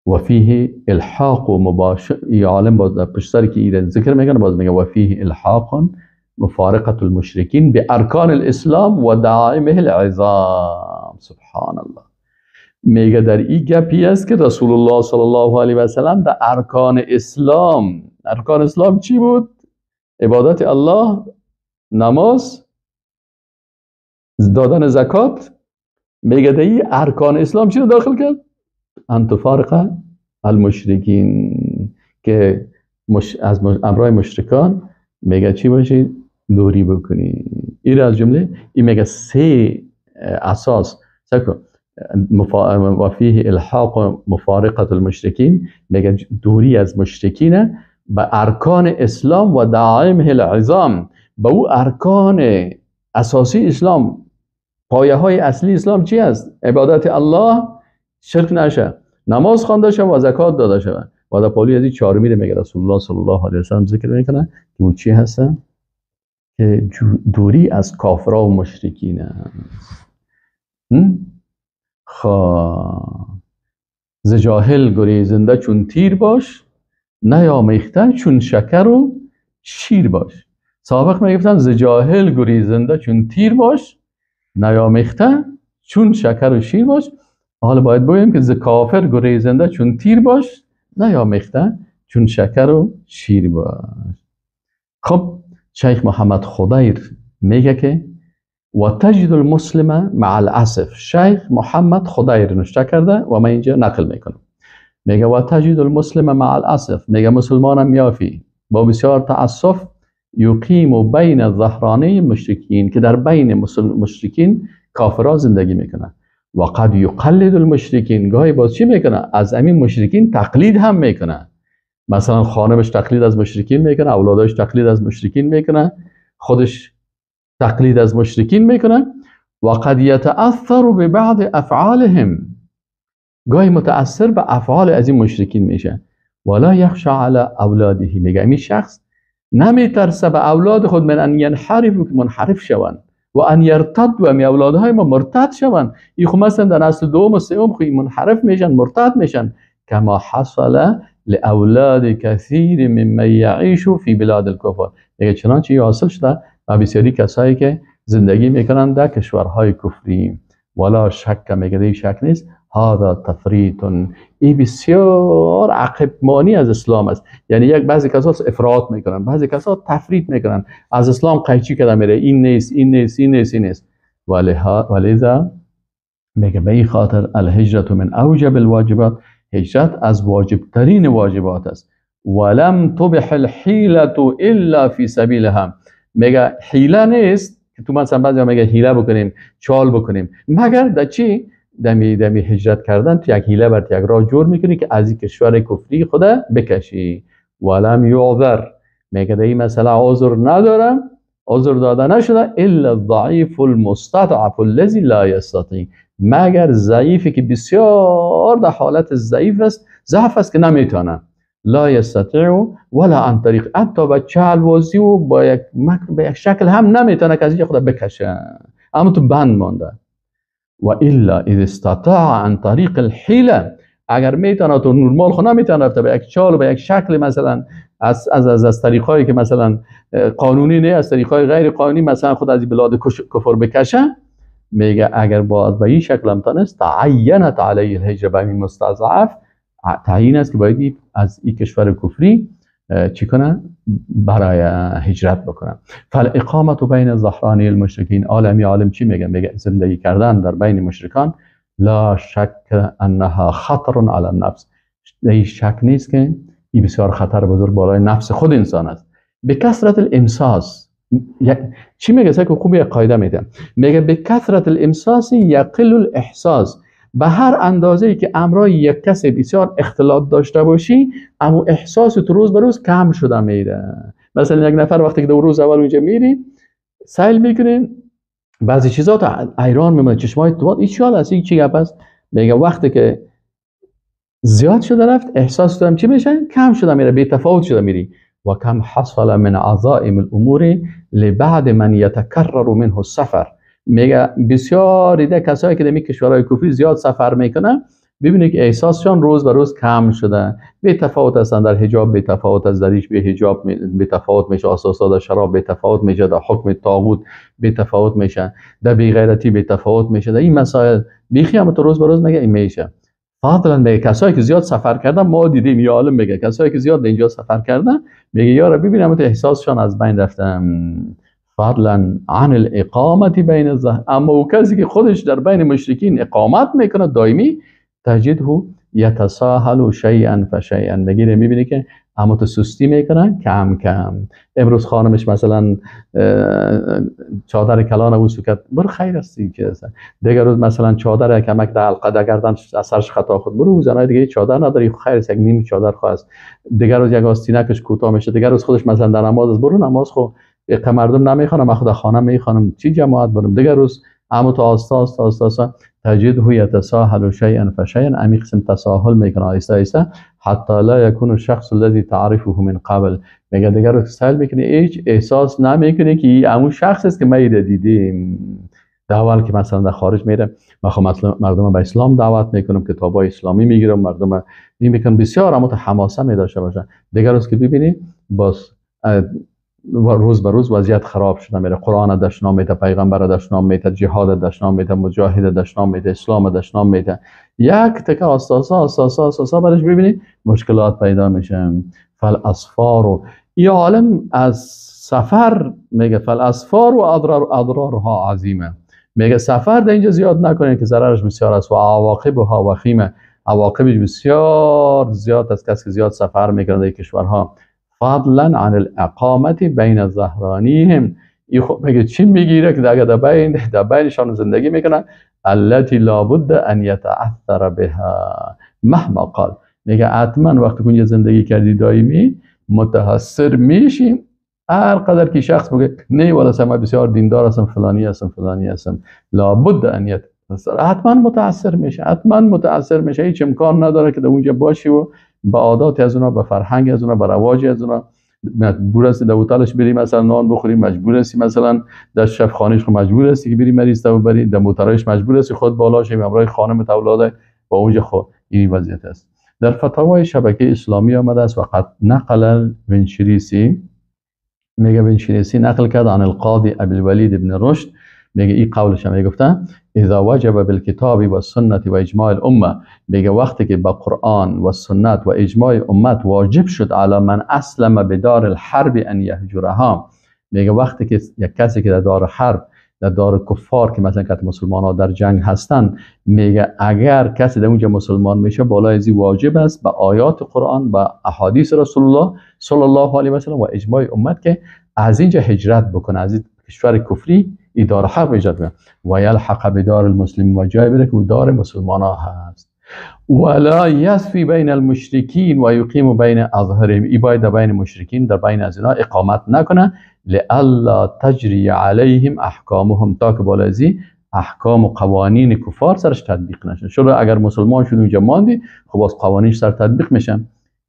Speaker 1: و فیه الحاق مباشر، عالم باز در پشت سر که ایره ذکر میکنه باز میگه و فیه الحاق مفارقه المشرکین بارکان الاسلام و دعائمه العظام. سبحان الله. میگه در این گپی است که رسول الله صلی الله علیه و سلم در ارکان اسلام، ارکان اسلام چی بود؟ عبادت الله، نماز، دادن زکات. میگه در این ارکان اسلام چی رو داخل کرد؟ ان تفارق المشرکین، که از امرای مشرکان میگه چی باشی؟ دوری بکنی. این از جمله این میگه سه اساس سکو و فیه الحاق مفارقه المشرکین، میگه دوری از مشرکین به ارکان اسلام و دعائمه العظام، به او ارکان اساسی اسلام، پایه های اصلی اسلام چی است؟ عبادت الله، شرک نشه، نماز خوانده شه و زکات داده شه. و در پالی از این چهارمی میگه رسول الله صلی الله علیه و سلم ذکر میکنه که او چی هستن؟ که دوری از کافرها و مشرکین است. خب ز جاهل گریزنده چون تیر باش، نیامیخته چون شکر و شیر باش. سابق میگفتن ز جاهل گریزنده چون تیر باش، نیامیخته چون شکر و شیر باش. حالا باید بگوییم که ز کافر گریزنده چون تیر باش، نیامیخته چون شکر و شیر باش. خب شیخ محمد خضیر میگه که و تجد المسلم مع الاسف. شیخ محمد خضیر نوشته کرده و من اینجا نقل میکنم. میگه و تجد المسلم مع الاسف، میگه مسلمانم یافی با بسیار تاسف، یقیم بین ظهرانی مشرکین، که در بین مشرکین کافرها زندگی میکنه. و قد یقلد المشرکین، گاهی باز چی میکنه؟ از همین مشرکین تقلید هم میکنه. مثلا خانمش تقلید از مشرکین میکنه، اولاداش تقلید از مشرکین میکنه، خودش تقلید از مشرکین میکنه. و قد یتأثر ببعض افعالهم، گاهی متأثر به افعال از این مشرکین میشه. ولا یخشى علی اولاده، میگه این شخص نمیترسه به اولاد خود، من ان ینحرفوا، که منحرف شوند، و ان یرتدوا، می اولادهای ما مرتد شوند. این خو مثلا در نسل دوم و سوم خو منحرف میشن، مرتد میشن. کما حصل لاولاد کثیر ممن یعیش فی بلاد الکفر، میگه چنانچه حاصل شده و بسیاری کسایی که زندگی میکنن در کشورهای کفری. ولا شک، میگه شک نیست، هذا تفریط، این بسیار عقب مانی از اسلام است. یعنی یک بعضی کسا افراط میکنن، بعضی کسا تفریط میکنن، از اسلام قیچی کردن میره، این نیست، این نیست، این نیست، این نیست. ولذا میگه به این خاطر الهجرت من اوجب الواجبات، هجرت از واجب ترین واجبات است. ولم تبح الحیلة الا فی سبیلها، میگه حیله نیست که تو مثلا بعضی میگه حیله بکنیم، چال بکنیم، مگر در چی؟ دمی هجرت کردن تو یک حیله بر یک راه جور میکنی که از این کشور کفری خدا بکشی. ولم یعذر، میگه در این مسئله عذر ندارم، عذر داده نشده، الا الضعیف المستضعف الذی لا یستطیع، مگر ضعیفی که بسیار در حالت ضعیف است، ضعف است که نمیتونه، لا یستطیع ولا عن طریق، حتی با چالوازی و با یک مکر به یک شکل هم نمیتونه که از اینجا خدا بکشه، اما تو بند مانده. و الا اذا استطاع عن طریق الحیله، اگر میتونه تو نرمال خو نمیتونه رفته به یک چال و به یک شکل مثلا از از از, از طریقایی که مثلا قانونی نه، از طریقای غیر قانونی مثلا خود از بلاد کفر بکشه، میگه اگر باز به این شکل هم تانست، تعینت علیه الهجره، به این مستضعف تعیین است که باید از این کشور کفری چی کنه؟ برای هجرت بکنه. فالاقامه بین ظهرانی المشرکین، عالمی عالم چی میگه؟ میگه زندگی کردن در بین مشرکان لا شک انها خطر علی النفس، این شک نیست که این بسیار خطر بزرگ بالای نفس خود انسان است. به کثرت الامساس، چی میگه؟ سه که خوب یک قاعده میده، میگه به کثرت الامساس یقل الاحساس، به هر اندازه‌ای که امرای یک کسی بسیار اختلاط داشته باشی، اما احساس تو روز به روز کم شده میره. مثلا یک نفر وقتی که دو روز اول اونجا میری سیل میکنی، بعضی چیزا تو ایران میمونه، چشمای تو این چی است، این چی گپ است. میگه وقتی که زیاد شده رفت، احساس تو هم چی میشه؟ کم شده میره، بی تفاوت شده میری. و کم حصل من عظائم الامور لبعد من یتکرر منه السفر، میگه بسیار دیده کسایی که در کشورهای کفری زیاد سفر میکنن، ببینید که احساسشان روز به روز کم شده، بی تفاوت هستن در حجاب، بی تفاوت از دریش بی حجاب بی تفاوت میشه، اساسا در شراب بی تفاوت میشه، در حکم طاغوت بی تفاوت میشه، در بی غیرتی بی تفاوت میشه، در این مسائل بیخی هم تو روز به روز میگه این میشه. فضلا میگه کسایی که زیاد سفر کردن، ما دیدیم یا عالم میگه کسایی که زیاد اینجا سفر کردن، میگه یارا ببینم تو احساسشان از بین رفتن. فضلا عن الاقامه بین الظهر، اما او کسی که خودش در بین مشرکین اقامت میکنه دائمی، تجده یتساهل شیئا فشیئا، میگیره میبینی که اما تو سستی میکنه کم کم. امروز خانمش مثلا چادر کلان او سکت، برو خیر است که دیگر روز مثلا چادر کمک در حلقه در گردن سرش خطا خود، برو زنای دیگه چادر نداری خیر است، یک نیم چادر خواست. دیگر روز یک آستینکش کوتاه میشه، دیگر روز خودش مثلا در نماز است، برو نماز خو مردم نمیخوانم، من خود خانه میخوانم، چی جماعت برم. دیگر روز اما تو آستا آستا آستا تجده یتساهل شیئا فشیئا، امی قسم تساهل میکنه آهسته آهسته، حتی لا یکون الشخص الذی تعرفه من قبل. میگه دیگر رو سیل میکنی هیچ احساس نمیکنی که این همون شخص است که ما ایره دیدیم. در اول که مثلا در خارج میره، من خب مثلا مردم به اسلام دعوت میکنم، کتابای اسلامی میگیرم، مردم این میکنم، بسیار اما حماسه می داشته باشه. دیگر روز که ببینی باز روز به روز وضعیت خراب شده میره، قرآن دشنام میده، پیغمبر دشنام میده، جهاد دشنام میده، مجاهد دشنام میده، اسلام دشنام میده. یک تکه آساسا آساسا آساسا برش ببینی مشکلات پیدا میشه. فالاسفار، این عالم از سفر میگه فالاسفار و اضرارها عظیمه، میگه سفر در اینجا زیاد نکنید که ضررش بسیار است و عواقبها وخیمه، عواقبش بسیار زیاد است. کسی که زیاد سفر میکنه در کشورها، فضلا عن الاقامت بین ظهرانیهم، این خب میگه چی میگیره که اگر در بینشان زندگی میکنن، التي لابد ان یتأثر بها مهما قال، میگه حتما وقتی که زندگی کردی دائمی متاثر میشی. هر قدر که شخص بگه نه والا من بسیار دیندار هستم، فلانی هستم، فلانی هستم، لابد ان یتأثر، حتما متاثر میشه، حتما متاثر میشه. هیچ امکان نداره که در اونجا باشی و به عادات از اونا، به فرهنگ از اونا، به رواج از اونا مجبور هستی در هتلش بری مثلا نان بخوری، مجبور هستی مثلا در شفخانه‌اش خو مجبور هستی که بری مریض تو بری، در موترایش مجبور هستی خود بالا شی همراه خانم اولاد با اونجا. خو این وضعیت است. در فتاوای شبکه اسلامی آمده است و قد نقل ونشریسی، میگه ونشریسی نقل کرد عن القاضی ابی الولید ابن رشد، میگه این قولش هم گفته اذا وجب بالکتاب و سنت و اجماع الامه، میگه وقتی که با قرآن و سنت و اجماع امت واجب شد علی من اسلم بدار الحرب ان یهجرها، میگه وقتی که یک کسی که در دار حرب، در دار کفار که مثلا که مسلمان ها در جنگ هستن، میگه اگر کسی در اونجا مسلمان میشه بالای ازی واجب است به آیات قرآن و احادیث رسول الله صلی الله علیه و سلم و اجماع امت که از اینجا هجرت بکنه، از این کشور کفری ای دار حرب هجرت کنه و یلحق بدار المسلمین و جای بره که دار مسلمان ها هست. ولا یسفی بین المشرکین و یقیم بین اظهرهم، ای باید بین مشرکین در بین از اینا اقامت نکنه، لئلا تجری علیهم احکامهم، تا که بالای ازی احکام و قوانین کفار سرش تطبیق نشه. چون اگر مسلمان شد اونجا ماندی، خب باز قوانینش سر تطبیق میشن.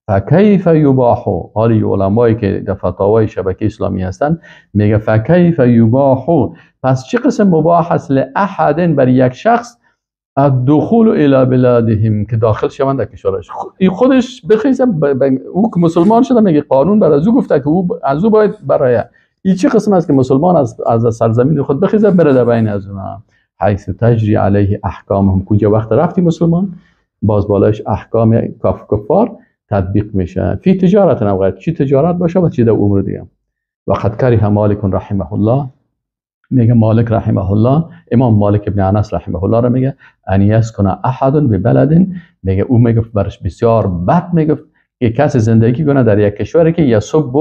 Speaker 1: فکیف یباح، حالی علمایی که در فتاوای شبکه اسلامی هستن میگه فکیف یباح، پس چه قسم مباح است لاحد بر یک شخص الدخول الى بلادهم، که داخل شوند در کشورش. این خودش بخیزه او که مسلمان شده میگه قانون بر از او گفته که او از او باید برای این چه قسم است که مسلمان از سرزمین خود بخیزه بره در بین از اونا، حیث تجری علیه احکامهم، کجا وقت رفتی مسلمان باز بالایش احکام کفار تطبیق میشه. فی تجارت نوغیت، چی تجارت باشه و چی در امور دیگه. وقد کره مالک رحمه الله، میگه مالک رحمه الله، امام مالک ابن انس رحمه الله را میگه ان یسکن احد ببلد، میگه او میگه برش بسیار بد میگفت که کسی زندگی کنه در یک کشوری که یسب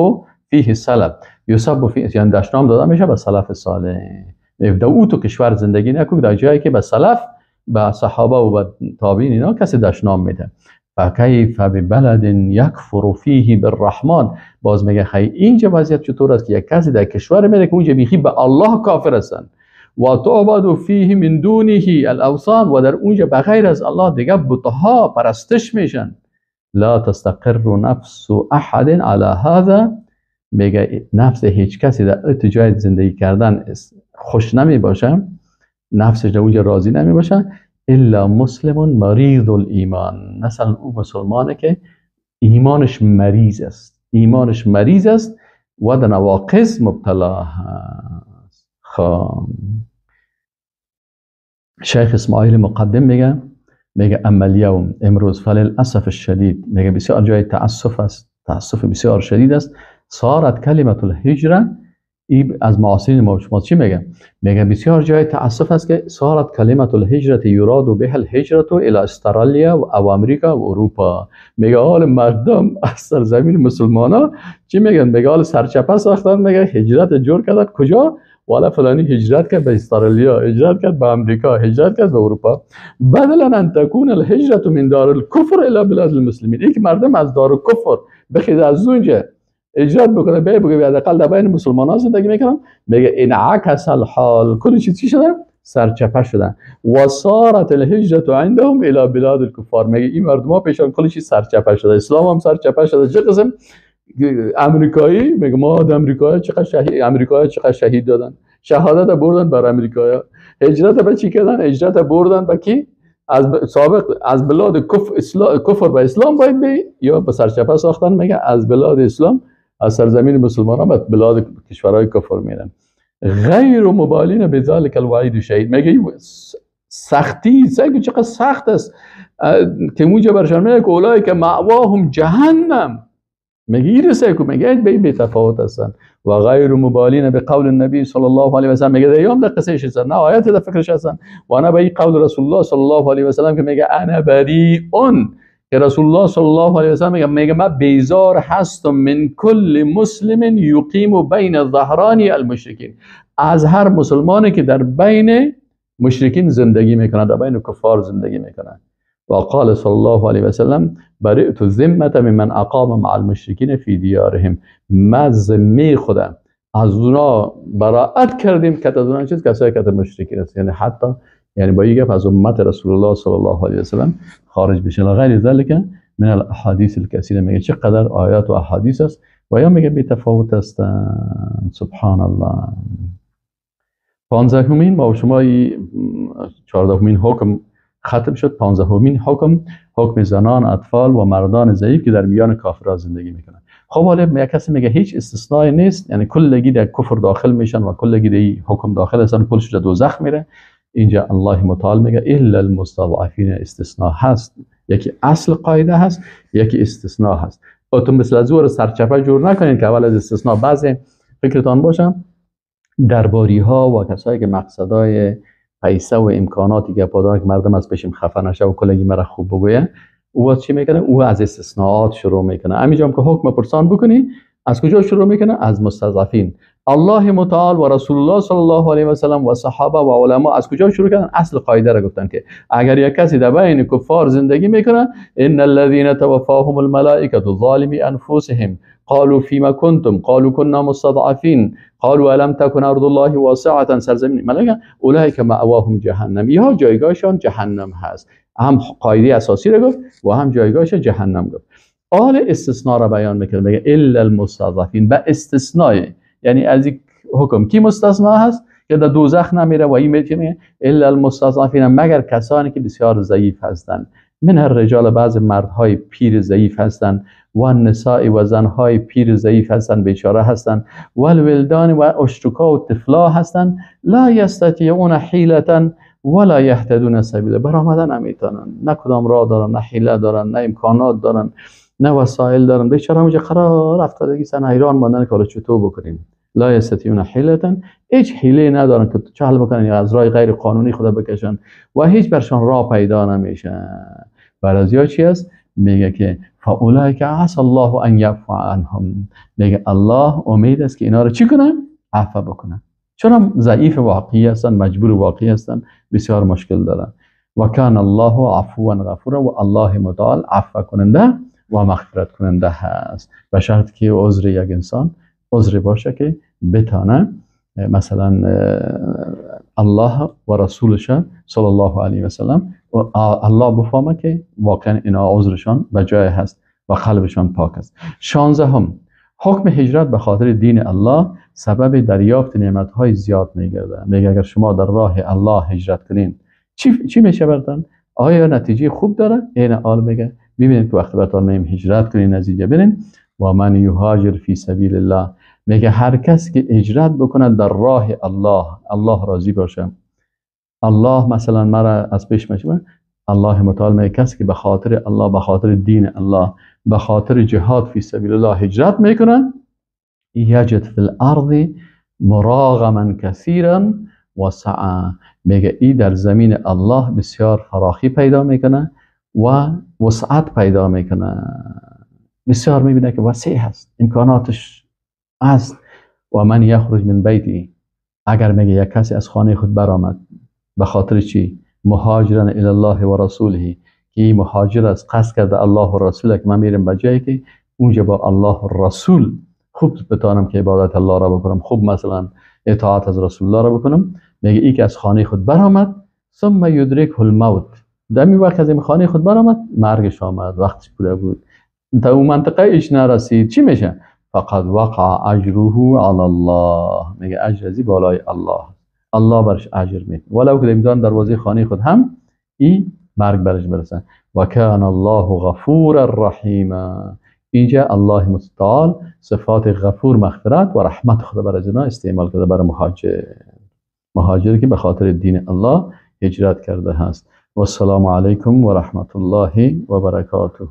Speaker 1: فیه سلف، یسب فیه یعنی دشنام داده میشه به سلف صالح، در او تو کشور زندگی نکن در جایی که به سلف، به صحابه و به تابعین اینا کسی دشنام میده. فکیف ببلد یکفر فیه بالرحمن، باز میگه خیلی اینجا وضعیت چطور است که یک کسی در کشور میره که اونجا بیخی به الله کافر هستن و تعبد فیه من دونه الاوثان، و در اونجا بغیر از الله دیگه بتها پرستش میشن. لا تستقر نفس احد علی هذا، میگه نفس هیچ کسی در جای زندگی کردن خوش نمی باشه، نفسش در اونجا راضی نمی باشه، الا مسلم مریض الایمان، مثلا او مسلمانه که ایمانش مریض است، ایمانش مریض است و در نواقص مبتلا هست. خب شیخ اسماعیل مقدم میگه اما الیوم، امروز فللاسف الشدید، میگه بسیار جای تاسف است، تاسف بسیار شدید است، صارت کلمه الهجره، ای از معاصرین ما شما چی میگه؟ میگه بسیار جای تاسف است که صارت کلمه الهجرت یراد بها الهجرت الى استرالیا و امریکا و اروپا. میگه حال مردم از سرزمین مسلمانا چی میگن؟ میگه حال سرچپه ساختن، میگه هجرت جور کردن کجا؟ والا فلانی هجرت کرد به استرالیا، هجرت کرد به امریکا، هجرت کرد به اروپا. بدلا ان تكون الهجرت من دار الكفر الى بلاد المسلمین، این که مردم از دار الکفر بخیز از اونجا هجرت بکنه به بگه حداقل در بین مسلمان زندگی میکنم، میگه انعکس الحال، کل چیز چی شده؟ سرچپه شدن. و صارت الهجرت عندهم الى بلاد الكفار، میگه این مردم ها پیشان کل چیز سرچپه شده، اسلام هم سرچپه شده. چه قسم امریکایی میگه ما امریکایی چقدر شهید، امریکایی چقدر شهید دادن، شهادت بردن بر امریکایا، هجرت به چی کردن؟ هجرت بردن به کی؟ از سابق از بلاد کفر به اسلام باید بی یا به سرچپه ساختن. میگه از بلاد اسلام، از سرزمین مسلمانان به بلاد کشورهای کفر میرن. غیر مبالین به ذلک الوعید شهید. میگه سختی، سگو چقدر سخت است که اونجا برشان میگه که اولای که مأواهم جهنم. میگه این رسه که میگه به بی تفاوت هستن. و غیر مبالین به قول النبی صلی الله علیه و سلم. میگه دیام در قصه هستن، نه آیت در فکرش هستن و نه به این قول رسول الله صلی الله علیه و سلم که میگه انا بریء، که رسول الله صلی الله علیه و سلم میگه من بیزار هستم من کل مسلم یقیم بین ظهرانی المشرکین، از هر مسلمانی که در بین مشرکین زندگی میکنه، در بین کفار زندگی میکنه. و قال صلی الله علیه و سلم برئت الذمه ممن اقام مع المشرکین فی دیارهم. ما ذمه خودم از اونا براءت کردیم که از اونا چیز کسایی که مشرکین است، یعنی حتی یعنی با یک از امت رسول الله صلی الله علیه و سلم خارج بشه. غیر ذلك من الاحادیث الكثيره. میگه چقدر آیات و احادیث است و یا میگه بی تفاوت هستند. سبحان الله. 15مین ما شما 14مین حکم ختم شد. 15مین حکم، حکم زنان، اطفال و مردان ضعیف که در میان کافرها زندگی میکنن. خب حالا یک کسی میگه هیچ استثنایی نیست، یعنی کلگی در کفر داخل میشن و کلگی در حکم داخل هستن، کلش در دوزخ میره. اینجا الله متعال میگه الا المستضعفین، استثناء هست. یکی اصل قاعده هست، یکی استثناء هست. تو مثل از رو سرچپه جور نکنین که اول از استثناء. بعضی فکرتان باشم درباری ها و کسایی که مقصدای پیسه و امکاناتی که پادار که مردم از پیشم خفه نشه و کلگی مرا خوب بگویه، او از چی میکنه؟ او از استثناءات شروع میکنه. همینجا که حکم پرسان بکنی از کجا شروع میکنه؟ از مستضعفین. الله متعال و رسول الله صلی الله علیه و سلم و صحابه و علما از کجا شروع کردن؟ اصل قاعده را گفتن که اگر یک کسی در بین کفار زندگی میکنه، ان الذين توفاهم الملائکه ظالمی انفسهم قالوا فيما كنتم قالوا كنا مستضعفين قالوا الم تكن ارض الله واسعه سرزمین ملائکه اولئک مأواهم جهنم. یا جایگاهشان جهنم هست. هم قاعده اساسی را گفت و هم جایگاهش جهنم گفت. آل استثناء را بیان میکنه، میگه الا المستضعفین، به استثناء، یعنی از یک حکم کی مستثنا هست که در دوزخ نمیره و این میگه الا المستضعفین، مگر کسانی که بسیار ضعیف هستند. من الرجال، بعض مردهای پیر ضعیف هستند، و النساء و زنهای پیر ضعیف هستند، بیچاره هستند، و الولدان و اشتکا و طفلا هستند، لا یستطیعون حیلة ولا یهتدون سبیلا. برآمدن نمیتونن، نه کدام راه دارن، نه حیله دارن، نه امکانات دارن، نه وسایل دارن. بیچاره اونجا قرار افتادگی سن حیران ماندن که حالا چطور بکنیم. لا یستطیعون حیلة، هیچ حیله ندارن که چهل بکنن یا از راه غیر قانونی خدا بکشن و هیچ برشان راه پیدا نمیشه. برازیا چی است؟ میگه که فاولئک عسی الله ان یعفو عنهم. میگه الله امید است که اینا رو چی کنن؟ عفو بکنن. چون ضعیف واقعی هستن، مجبور واقعی هستن، بسیار مشکل دارن. و کان الله عفوا غفورا، و الله متعال عفو کننده و مغفرت کننده هست. به شرط که عذر یک انسان عذر باشه که بتانه مثلا الله و رسولش صلی الله علیه و سلم و الله بفهمه که واقعا اینا عذرشان به جای هست و قلبشان پاک است. 16، حکم هجرت به خاطر دین الله سبب دریافت نعمت‌های زیاد می‌گرده. میگه اگر شما در راه الله هجرت کنین چی میشه براتون؟ آیا نتیجه خوب داره؟ این آل میگه ببینید که وقتی براتون میگیم هجرت کنین نتیجه ببینین. و من یهاجر فی سبیل الله، میگه هر کس که هجرت بکنه در راه الله، الله راضی باشه، الله مثلا مرا از پیش میشه، الله متعال میگه کسی که به خاطر الله، به خاطر دین الله، به خاطر جهاد فی سبیل الله هجرت میکنه، یجد فی الارض مراغما کثیرا وسعا. میگه ای در زمین الله بسیار فراخی پیدا میکنه و وسعت پیدا میکنه، بسیار میبینه که وسیع هست، امکاناتش هست. و من یخرج من بیتی، اگر میگه یک کسی از خانه خود برآمد به خاطر چی؟ مهاجرا الی الله و رسوله، که مهاجر است، قصد کرده الله و رسوله که من میرم به جایی که اونجا با الله و رسول خوب بتانم که عبادت الله را بکنم، خوب مثلا اطاعت از رسول الله را بکنم. میگه ای که از خانه خود برآمد، ثم یدرکه الموت، در این وقت از این خانه خود برآمد مرگش آمد، وقتش پوره بود، تا اون منطقه ایش نرسید، چی میشه؟ فقد وقع اجره علی الله. میگه اجر ازی بالای الله، الله برش اجر میده، ولو که امکان دروازه خانه خود هم این مرگ برش برسن. و کان الله غفورا رحیما. اینجا الله متعال صفات غفور، مغفرت و رحمت خود بر از اینا استعمال کرده برای مهاجر، مهاجر که به خاطر دین الله هجرت کرده هست. و السلام علیکم و رحمت الله و برکاته.